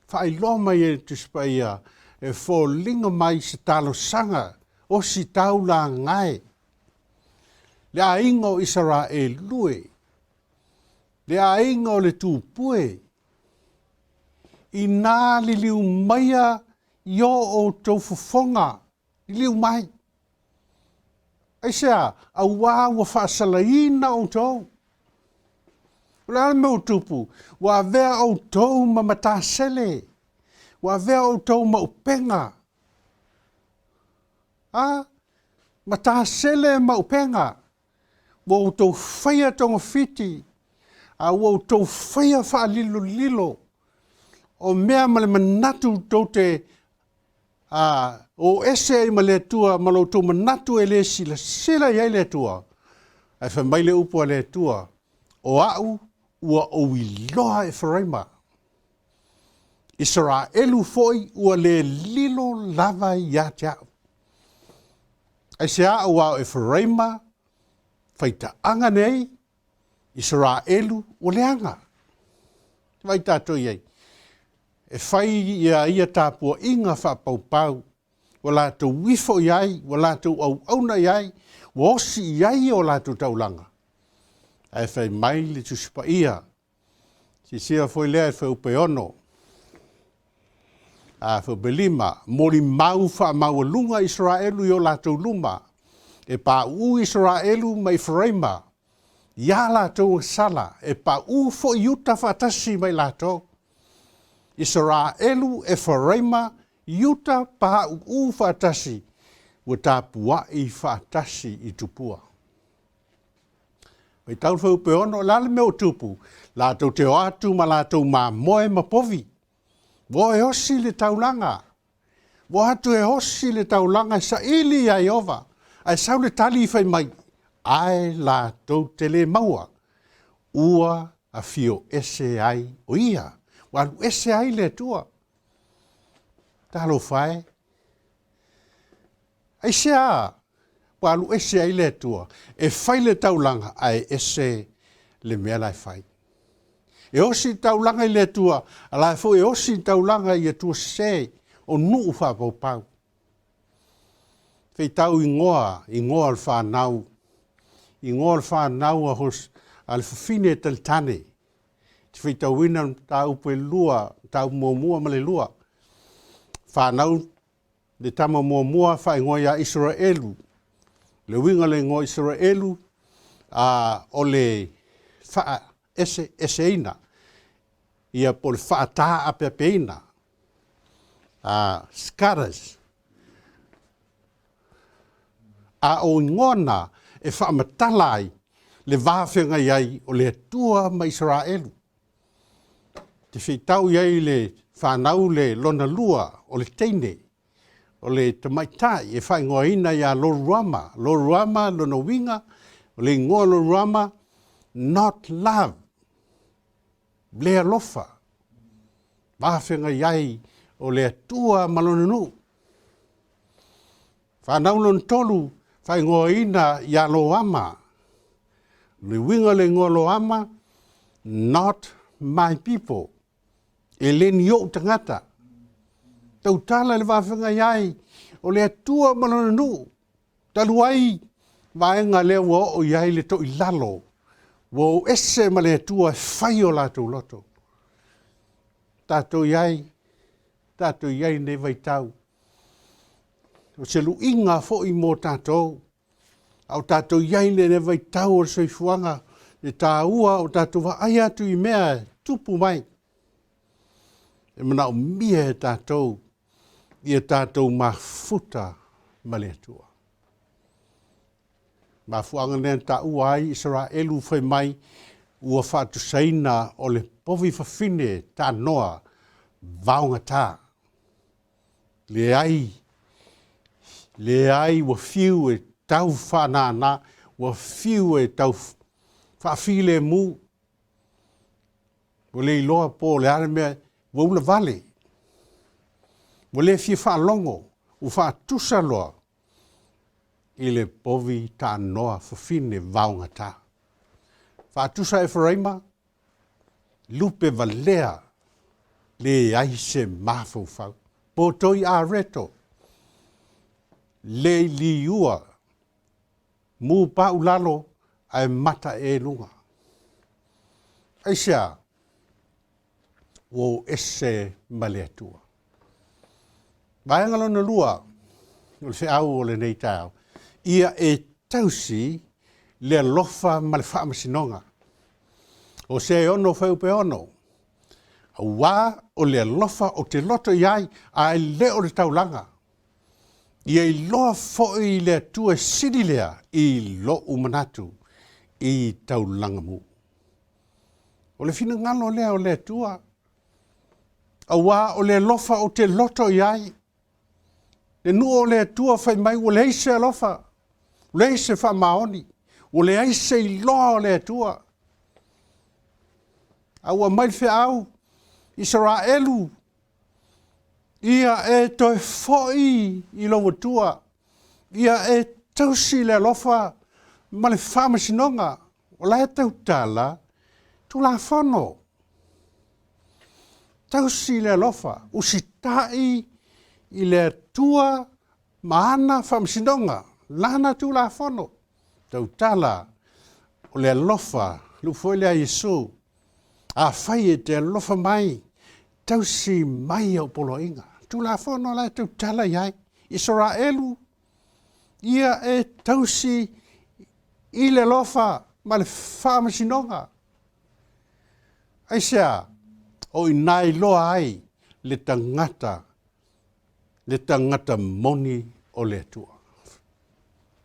faailoa mai e le Tusi Paia e foliga mai se talosaga o si taulagae le aiga o Isaraelu e, le aiga o le tupue, ina liliu maia i o outou fofoga, liliu mai. Aisea, auā ua faasalaina outou. O le a le mea ua tupu? Ua avea outou ma matasele, ua avea outou ma upega. A? Matasele ma upega. Ua outou faia togafiti, a ua outou faia faalilolilo o mea ma le manatu tou te o ese ai ma le Atua ma lo outou manatu e le silasila i ai le Atua. Ae fai mai le upu a le Atua, o au ua ou iloa Eferaima, Isaraelu foi ua le lilo lava ia te au. Aisea aua o Eferaima faitaaga nei, Isaraelu ua leaga. Vai tātou i ai. E fai ia ia tapuaiga faapaupau, ua latou ifo i ai, ua latou auauna i ai, ua osi i ai o latou taulaga. Ae fai mai le Tusi Paia, sisia foi lea e fuaiupu e 6, a fuaiupu e 5, molimau faamaualuga Isaraelu i o latou luma, e pauu Isaraelu ma Eferaima, ia latou sala, e pauu foi Iuta faatasi mai latou. Isaraelu, Eferaima, Iuta pauu faatasi, ua tapuai faatasi i tupua. Mai tau fuaiupu e 6, o le a le mea o tupu? Latou te o atu ma latou mamoe ma povi. Ua e osi le taulaga. Ua atu e osi le taulaga e saili ia Ieova. Ae sau le tali i fai mai, ae latou te le maua. Ua afio ese ai o ia. Ua alu ese ai le Atua. Talofa e. Aisea ua alu ese ai le Atua. E fai le taulaga ae ese le mea la e fai. E osi taulaga i le Atua, a la e foi e osi taulaga i Atua sese o nuu faapaupau. Feitau ingoa, ingoa o le whanau, ingoa o le whanau a le fafine e talitane. Te feitauina mataupu e 2, mataupu muamua ma le 2. Whanau le tama muamua whaingoa ia Israelu. Le uiga le ingoa Israelu, o le wha ese eseina. Ia po le whaata apeapeina. Scatters. A o ingona e whaamatala ai le vāwhenga iai o le Atua ma Israelu. Te whitau iai le whanau le lona lua o le teine, o le tamaitai e whaingoaina ia Loruama. Loruama lona uiga, o le ingoa Loruama, not love, le alofa. Vāwhenga iai o le Atua ma lona nuu. Whanau lona tolu, whaingoaina ia Loama. Le uiga le ingoa Loama, not my people. E le ni ou tangata. Tautala le vāwhenga iai o le Atua ma lona nuu. Talu ai vaega lea ua oo iai le toilalo. Ua o ese ma le Atua e fai o latou loto. Tātou iai, tātou iai nei vaitau. O se luiga foi mo tātou. A o tātou iai le vaitau o le soifuaga, le tāua o tātou vaai atu i mea e tupu mai. E manaomia e tātou, ia tātou mafuta ma le Atua. Mafuanga nea taua ai Israelu fai mai, ua faatusaina o le povi fafine taanoa vaogata. Leai, leai ua fiu e tau whaanana, ua fiu e tau whaafile mu. Ua le iloa po le ale mea, ua ula vale. Ua le fia faalogo, ua faatusa loa i le povi taanoa fafine vaogata. Faatusa Eferaima, lupe valea, leai se mafaufau. Potoi areto, le liua, mu paulalo, ae mata e luga. Aisea, ua ou ese ma le Atua. Vaega lona lua, o le feau o lenei taeao, ia e tausi le alofa ma le faamasinoga. Hosea e 6 fuaiupu e 6. Auā o le alofa ou te loto i ai, ae le o le taulaga. Ia iloa foi le Atua e sili lea i lou manatu i taulaga mu. O le finagalo lea o le Atua, auā o le alofa ou te loto i ai. Le nuu o le Atua fai mai ua leai se alofa, ua leai se faamaoni, ua leai se iloa o le Atua. A ua aumai le feau, Isaraelu, ia e toe foi i lou Atua, ia e tausi le alofa ma le faamasinoga. O la e tautala Tulafono. Tausi le alofa, usitai i le Atua ma ana faamasinoga, lana Tulafono. Tautala o le alofa, le upu foi lea a Iesu, afai e te alofa mai, tausi mai au poloaiga. Tulafono la e tautala i ai. Isaraelu, ia e tausi i le alofa ma le faamasinoga. Aisea, o i ina iloa ai le tagata, le tagata moni o le Atua.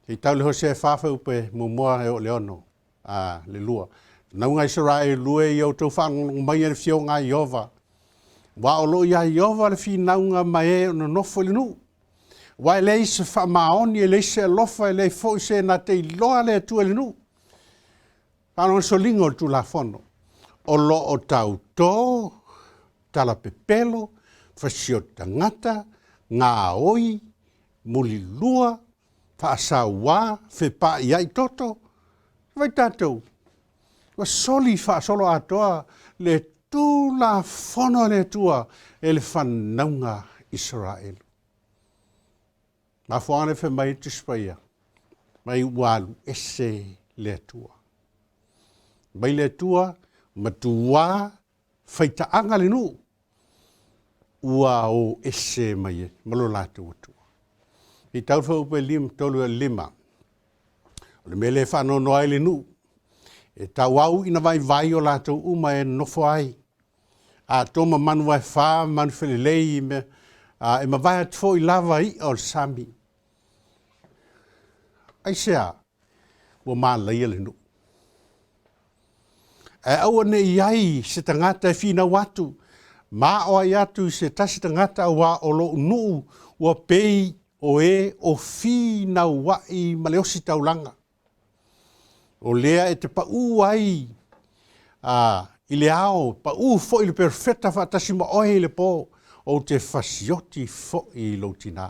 Se i tau le Hosea 4 fuaiupu e muamua e oo i le 6, a, le 2. Nauga Isaraelu e, ia outou faalogologo mai i le afioga a Ieova. Aua o lo o iā Ieova le finauga ma e o nonofo i le nuu. Aua e leai se faamaoni, e leai se alofa, e leai foi se na te iloa le Atua i le nuu. Faalogo soliga o le Tulafono. O lo o tautō, talapepelo, fasioti tagata, gaoi, mulilua, faasauā, fepaaiai toto. Vai tatou, ua soli faasoloatoa le Tulafono a le Atua e le fanauga Isaraelu. Mafuaaga lea fai mai Tusi Paia, mai ua alu ese le Atua. Mai le Atua, matuā faitaaga le nuu, ua o ese mai ma lo latou Atua. I tau le fuaiupu e 5, 3 e 5. O le mea lea e faanoanoa ai le nuu, e tauau ina vaivai o latou uma e nonofo ai. A toma manu vaefa, manu felelei, mea, a, e mavae atu foi lava i'a o le sami. Aisea, ua malaia le nuu. Ae aua ne i ai se tagata e finau atu, ma aʻo ai atu i se tasi tagata auā o loʻu nuu ua pei o e o finauaʻi ma le ositaulaga. O lea e te paʻū ai a, i le ao, paʻū foi le perofeta faatasi ma oe i le pō, ou te fasioti foi i lou tinā.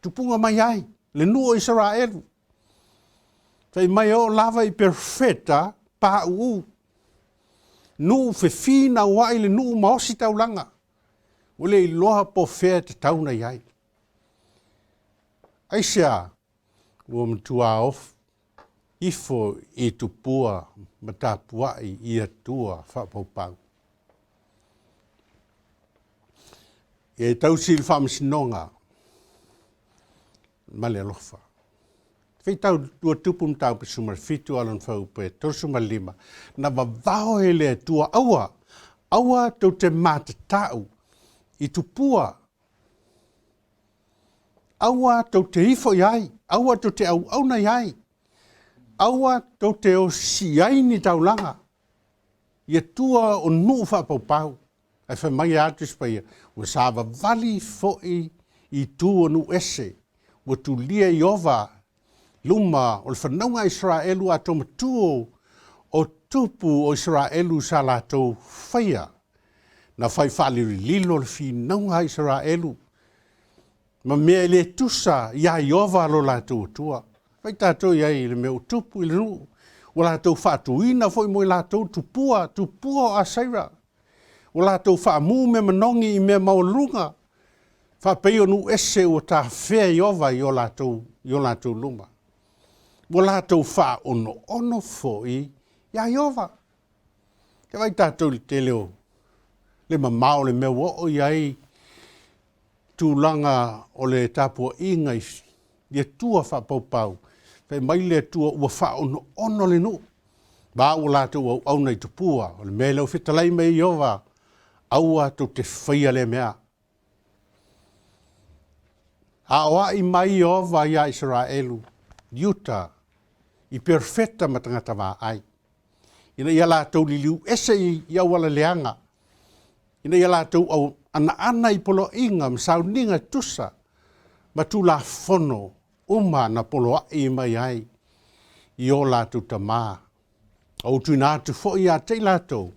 Tupuga mai ai le nuu o Isaraelu. Fai mai e oo lava i perofeta paʻū. Nuu fefinauaʻi le nuu ma ositaulaga. Ua le iloa po o fea e tatau ona i ai. Aisea, ua matua ofu ifo i tupua ma tapuai i Atua faapaupau. Ia e tausi le faamasinoga ma le alofa. Faitau 2 Tupu mataupu 17 a lona fuaiupu e 35, na vavao e le Atua, aua, aua tou te matatau i tupua, aua tou te ifo i ai, aua tou te auauna i ai, aua tou te osi ai ni taulaga, i Atua o nuu faapaupau. Ae fai mai e a le Tusi Paia, ua savavali foi i tu o nuu ese, ua tulia Ieova luma o le fanauga a Isaraelu a tomatua o tupu o Isaraelu sa latou faia. Na fai faalilolilo le finauga a Isaraelu ma mea e lē tusa iā Ieova lo latou Atua. Fai tatou i ai i le mea ua tupu i le nuu, ua latou faatuina foi mo i latou tupua, tupua o Asaira, ua latou faamu mea manogi i mea maualuluga, faapei o nuu ese ua tafea Ieova i o latou, i o latou luma. Ua latou faaonoono foi iā Ieova. Te vaai tatou i le tele o le mamao o le mea ua oo i ai tulaga o le tapuaiga i Atua faapaupau, fai mai le Atua ua faaonoono le nuu, ma ua latou auauna i tupua. O le mea lea ua fetalai mai ai Ieova, aua tou te faia lea mea. Aoai mai Ieova iā Isaraelu, Iuta, i perofeta ma tagata vaai, ina ia latou liliu ese i auala leaga, ina ia latou au anaana i poloaiga ma sauniga tusa ma tulafono uma na poloai mai ai i o latou tamā, o tuuina atu foi ia te i latou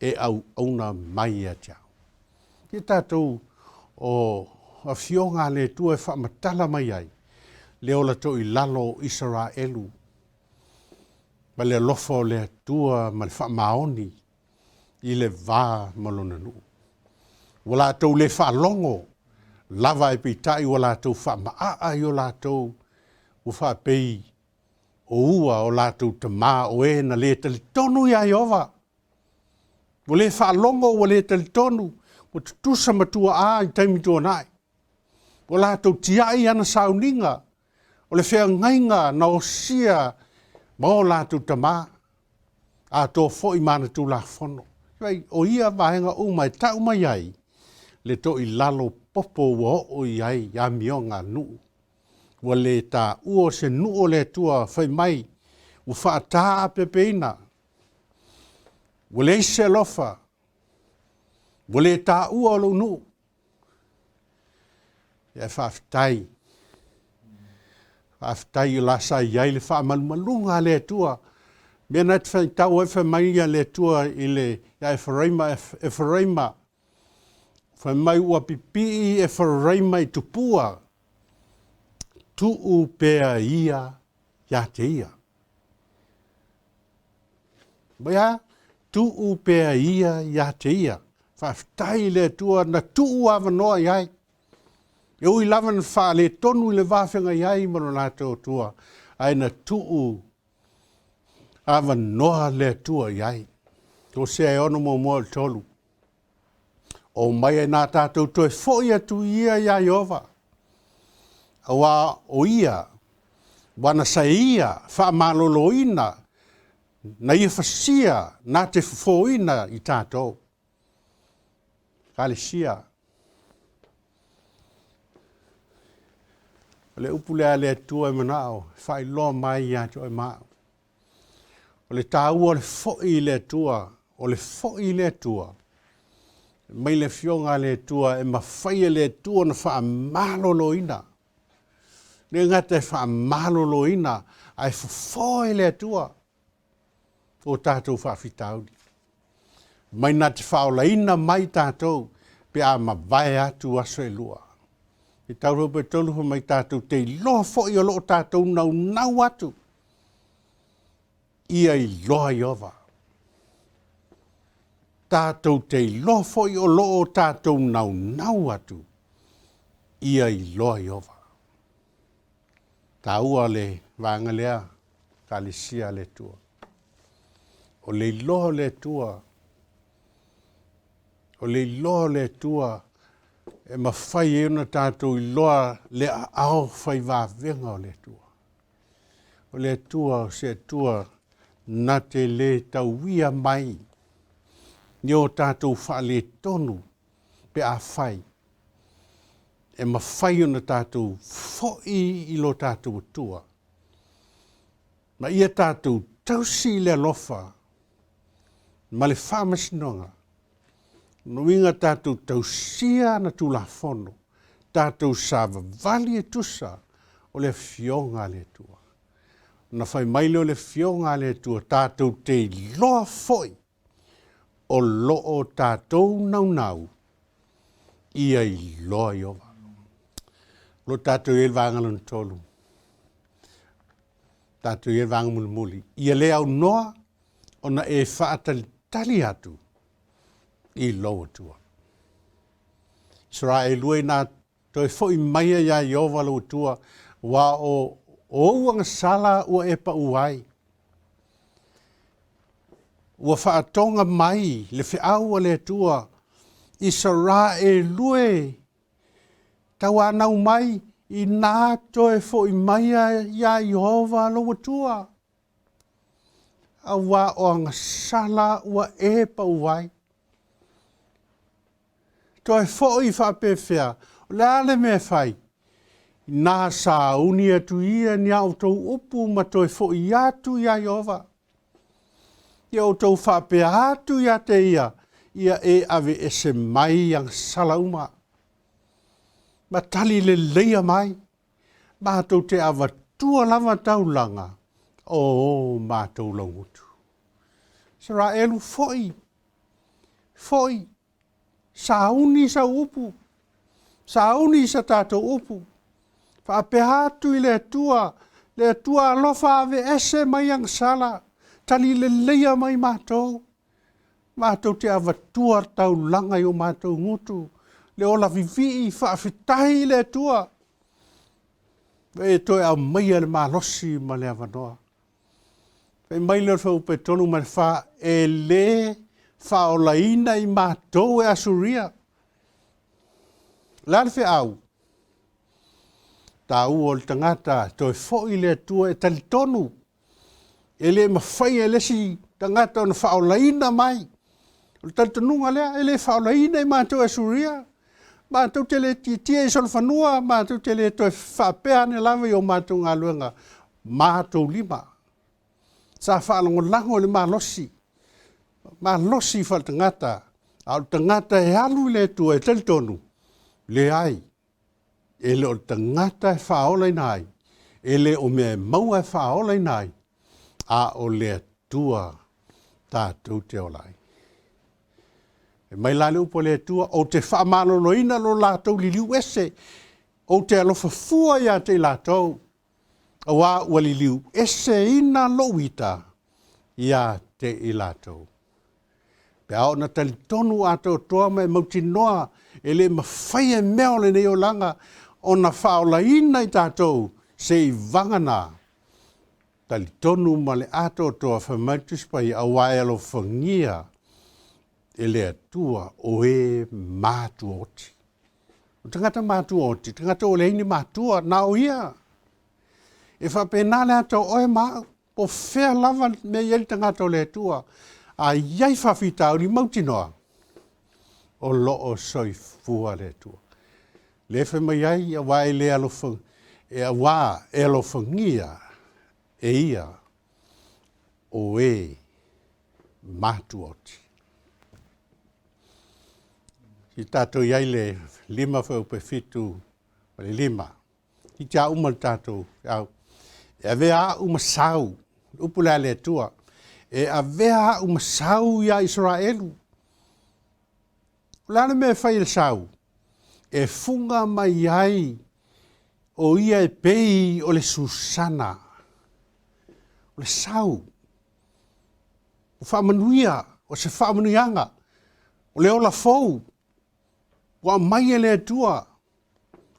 e auauna mai ia te au. Ia tatou o afioga a le Atua e faamatala mai ai le ola toilalo o Isaraelu ma le alofa o le Atua ma le faamaoni i le va ma lona nuu. Ua latou le faalogo lava ae peitai ua latou faamaaa i o latou ua faapei o ua o latou tamā o e na le talitonu iā Ieova. Ua le faalogo ua le talitonu, ua tutusa ma tuaa i taimi tuanai. Ua latou tiai ana sauniga o le feagaiga na osia ma o latou tamā, atoa foi ma ana tulafono. O ia vaega uma e tau mai ai le toilalo popo ua oo i ai amioga a nuu. Ua le taua o se nuu o le Atua fai mai ua faataapeapeina, ua leai se alofa, ua le taua o lou nuu. Ae faafetai, faafetai o la sa i ai le faamalumaluga a le Atua. Mea na te faitau ai fai mai ia le Atua i le ia Eferaima, Eferaima, fai mai ua pipii Eferaima i tupua, tuu pea ia ia te ia. Mai a? Tuu pea ia ia te ia. Faafetai i le Atua na tuu avanoa i ai. E ui lava na faaletonu i le va feagai ai ma lo latou Atua, ae na tuu avanoa le Atua i ai. Hosea e 6:1-3. O mai ai nā tātou toe foi atu ia iā Ieova. Auā o ia, ua na saia faamaloloina, na ia fasia na te fofōina i tātou. Ekalesia. O le upu lea a le Atua e manao e faailoa mai ia te oe ma au. O le taua o le foi i le Atua, o le foi i le Atua, mai le afioga a le Atua e mafai e le Atua ona faamaloloina. Le gata e faamaloloina, ae fofo e le Atua o tatou faafitauli. Mai na te faaolaina mai tatou pe a mavae atu aso e lua. E tau pe tolu fai mai tatou te iloa foi o loo tatou naunau atu ia iloa Ieova. Tatou te iloa foi o loo tatou naunau atu ia iloa Ieova. Taua le vaega lea, Ekalesia a le Atua. O le iloa o le Atua, o le iloa o le Atua e mafai ai ona tatou iloa le aao fai vavega o le Atua. O le Atua o se Atua na te le tauia mai ni o tatou faaletonu pe a fai e mafai ona tatou foi i lo tatou Atua. Ma ia tatou tausi i le alofa ma le faamasinoga. No uiga tatou tausia na tulafono, tatou savavali e tusa o le afioga a le Atua. Na fai mai lea o le afioga a le Atua, tatou te iloa foi O loo tatou naunau ia iloa Ieova. O loo tatou i ai le vaega lona tolu. Tatou i ai le vaega mulimuli. Ia le aunoa ona e faatalitali atu i lou Atua. Isaraelu e na toe foʻi mai ai iā Ieova lou Atua, ua o ou agasala ua e paʻū ai. Ua faatoga mai le feau a le Atua, Isaraelu e, tauanau mai inā toe foʻi mai iā Ieova lou Atua, auā o agasala ua e paʻū ai. Toe foʻi faapefea, o le a le mea e fai? Inā sauni atu ia ni a outou upu ma toe foʻi atu iā Ieova. Ia outou faapea atu ia te ia, ia e aveese mai agasala uma. Ma tali leleia mai, matou te avatua lava taulaga o o matou laugutu. Isaraelu foʻi, foʻi, sauni sau upu, sauni sa tatou upu, faapea atu i le Atua, le Atua alofa aveese mai agasala, tali leleia mai matou, matou te avatua taulaga i o matou gutu, le ola vivii faafetai i le Atua, e toe aumaia le malosi ma le avanoa. Fai mai lea o le fuaiupu e 3 ma le 4, e lē faaolaina i matou e Asuria. O le a le feau? Taua o le tagata toe foʻi le Atua e talitonu e le mafai e le isi tagata ona faaolaina mai. O le talitonuga lea, e le faaolaina i matou e Asuria. Matou te le tietie i solofanua, matou te le toe faapea ane lava i o matou galuega, matou lima. Sa faalagolago i le malosi, malosi faaletagata, a o le tagata e alu i le Atua e talitonu, leai, e le o le tagata e faaolaina ai, e le o mea e maua e faaolaina ai, a o le Atua tatou te ola ai. E mai la le upu a le Atua, ou te faamaloloina lo latou liliu ese, ou te alofa fua ia te i latou, auā ua liliu eseina lou ita ia te i latou. Pe a ona talitonu atoatoa ma e mautinoa e le mafai e mea o lenei olaga ona faaolaina i tatou se i vagana talitonu ma le atoatoa fai mai le Tusi Paia, auā e alofagia e le Atua o e matuaoti. O tagata matuaoti, tagata ua leai ni matua, na o ia. E faapena le ata o oe ma au, po o fea lava le mea e i ai le tagata o le Atua, a i ai faafitauli mautinoa, o loo soifua le Atua. Le fai mai ai, auā e le alofa, e auā e alofagia e ia o e matuaoti. I tatou i ai le 5 fuaiupu e 7 ma le 5. I te a uma le tatou au. E avea au ma sau, le upu lea a le Atua, e avea au ma sau iā Isaraelu. O le a le mea e fai e le sau? E fuga mai ai o ia e pei o le susana. O le sau, o faamanuia, o se faamanuiaga, o le ola fou, ua aumai e le Atua.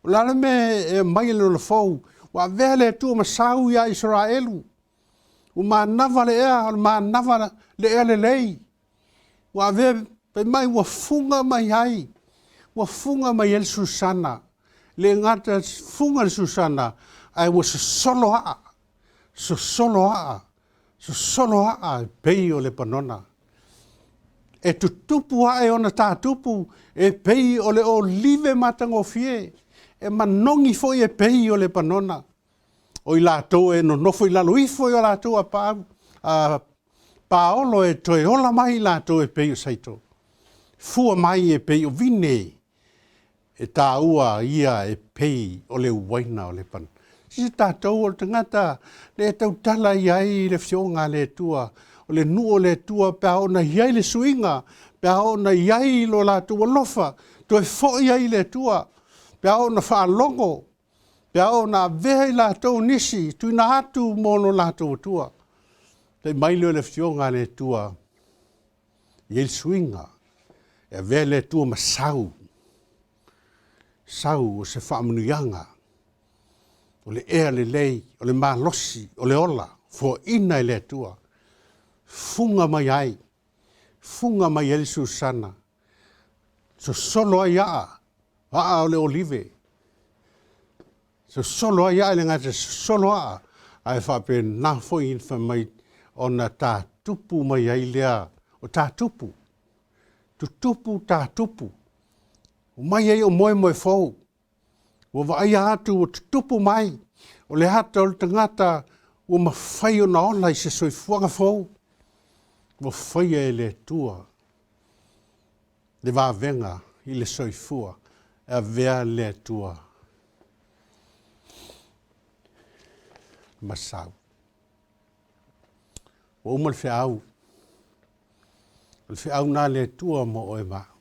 O le a le mea e aumai e le ola fou? Ua avea le Atua ma sau iā Isaraelu. Ua manava le ea, o le manava le ea lelei. Ua avea, fai mai ua fuga mai ai, ua fuga mai ai le susana. Le gata fuga le susana, ae ua sosolo aa, sosolo aa, sosolo aa e pei o Lepanona. E tutupu ae ona tatupu e pei o le olive matagofie, e manogi foi e pei o Lepanona. O i latou e nonofo i lalo ifo i o latou apaau, a paolo e toe ola mai i latou e pei o saito. Fua mai e pei o vine, e taua ia e pei o le uaina o Lepanona. Sisi tatou o le tagata le tautala i ai le fioga a le Atua, O le nuu o le Atua pe a oo ina i ai le suiga, pe a oo ina i ai lo latou alofa, toe fo'i ai i le Atua, pe a oo ina faalogo, pe a oo ina avea i latou nisi, tuuina atu mo lo latou Atua. Fai mai lea o le Afioga a le Atua, e i ai le suiga, e avea le Atua ma sau, sau o se faamanuiaga, o le ea lelei, o le malosi, o le ola, foaina e le Atua, fuga mai ai, fuga mai ai le susana, sosolo ai aa, aa o le olive, sosolo ai aa, e le gata sosolo aa, ae faapena foi fai mai ona tatupu mai ai lea o tatupu, tutupu tatupu, omai ai o moemoe fou, ua vaaia atu ua tutupu mai, o le ata o le tagata ua mafai ona ola i se soifuaga fou, ua faia e le Atua le vavega i le soifua e avea le Atua ma sau. Ua uma le feau, o le feau lena a le Atua mo oe ma au.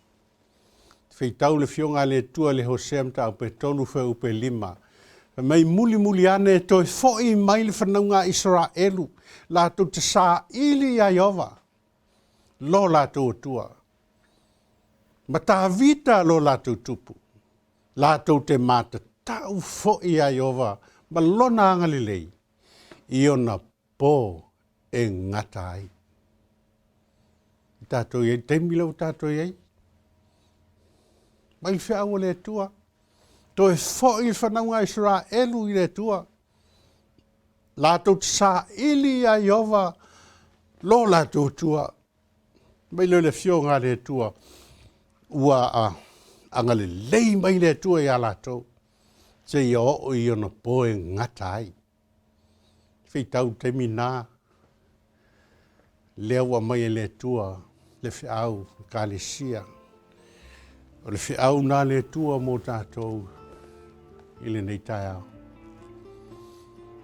Feitau le Afioga a le Atua i le Hosea mataupu e 3 fuaiupu e 5. Fai mai mulimuli ane e toe fo'i mai le fanauga a Isaraelu latou te saili ia Ieova lo latou Atua ma Tavita lo latou tupu, latou te matatau fo'i ia Ieova ma lona agalelei i ona po e gata ai. Tatou i ai taimi lea ua tatou i ai. Mai le feau a le Atua. Toe fo'i le fanauga a Isaraelu i le Atua. Latou te saili ia Ieova lo latou Atua. Mai lea o le Afioga a le Atua ua agalelei mai le Atua ia latou seia oo i ona po e gata ai. Feitau taimi na lea ua aumai e le Atua le feau Ekalesia. O le feau na le Atua mo tatou i lenei taeao.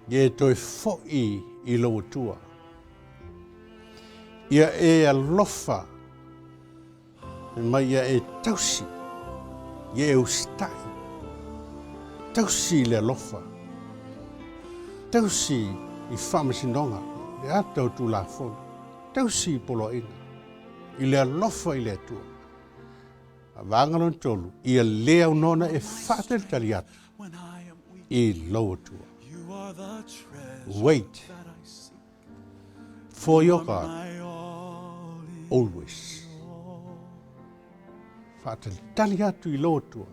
Ia e toe fo'i i lou Atua. Ia e alofa, mai ia e tausi, ia e usitai, tausi i le alofa, tausi i faamasinoga, le ata o Tulafono, tausi i poloaiga, i le alofa i le Atua. A vaega lona tolu, ia le aunoa ona e faatalitali atu i lou Atua. Wait for your God always. Faatalitali atu i lou Atua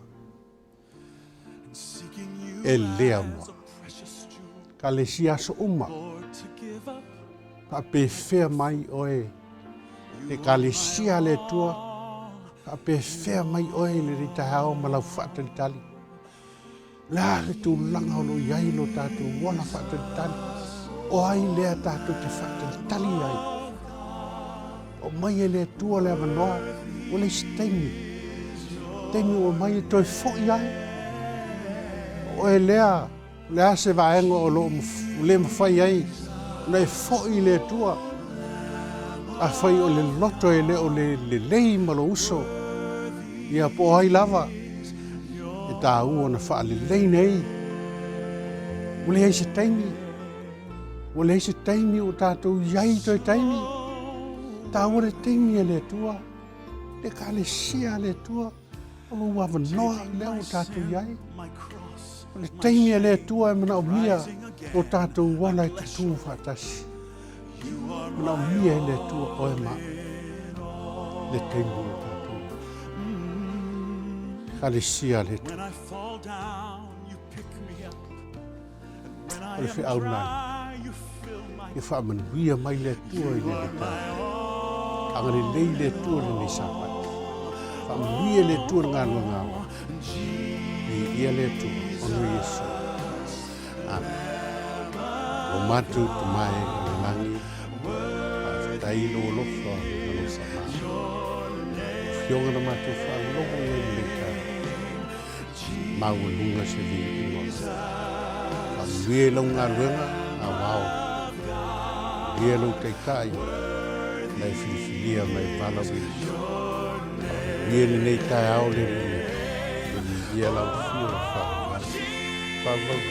e le aunoa. Kalesia aso uma, faapefea mai oe le Ekalesia a le Atua, faapefea mai oe i lenei taeao ma lau faatalitali. O le a le tulaga o lo o i ai lo tatou ola faatalitali? O ai lea tatou te faatalitali ai? O mai e le Atua le avanoa, ua leai se taimi. Taimi ua mai e toe fo'i ai. O oe lea, o le a se vaega o lo o le mafai ai ona e fo'i i le Atua? Afai o le loto e le o le lelei ma lou uso, ia po o ai lava, e taua ona faalelei nei. Ua leai se taimi, ua leai se taimi ua tatou i ai toe taimi. Taua le taimi a le Atua, le Ekalesia a le Atua, o lou avanoa lea ua tatou i ai. O le taimi a le Atua e manaomia lo tatou ola e tutū faatasi. Manaomia e le Atua oe ma au le taimi ua tatou i ai. Ekalesia a le Atua. O le feau lena. Ia faamanuia mai le Atua i lenei taeao. Agalelei le Atua i lenei Sapati. Faamanuia le Atua i le galuega aoao. Viia le Atua, ona o Iesu. Amen. Lo matou Tama e o le lagi, faafetai i lou alofa ma lou faamama. O Afioga na matou faalogo i ai i lenei taeao. Maualuga se viiga o lau. Faamanuia i lau galuega aoao. Manuia lou taitai. Na e filifilia ma e valaauina. Faamanuia lenei taeao le Alii, ia viia lau afio faavavau. Faavavau.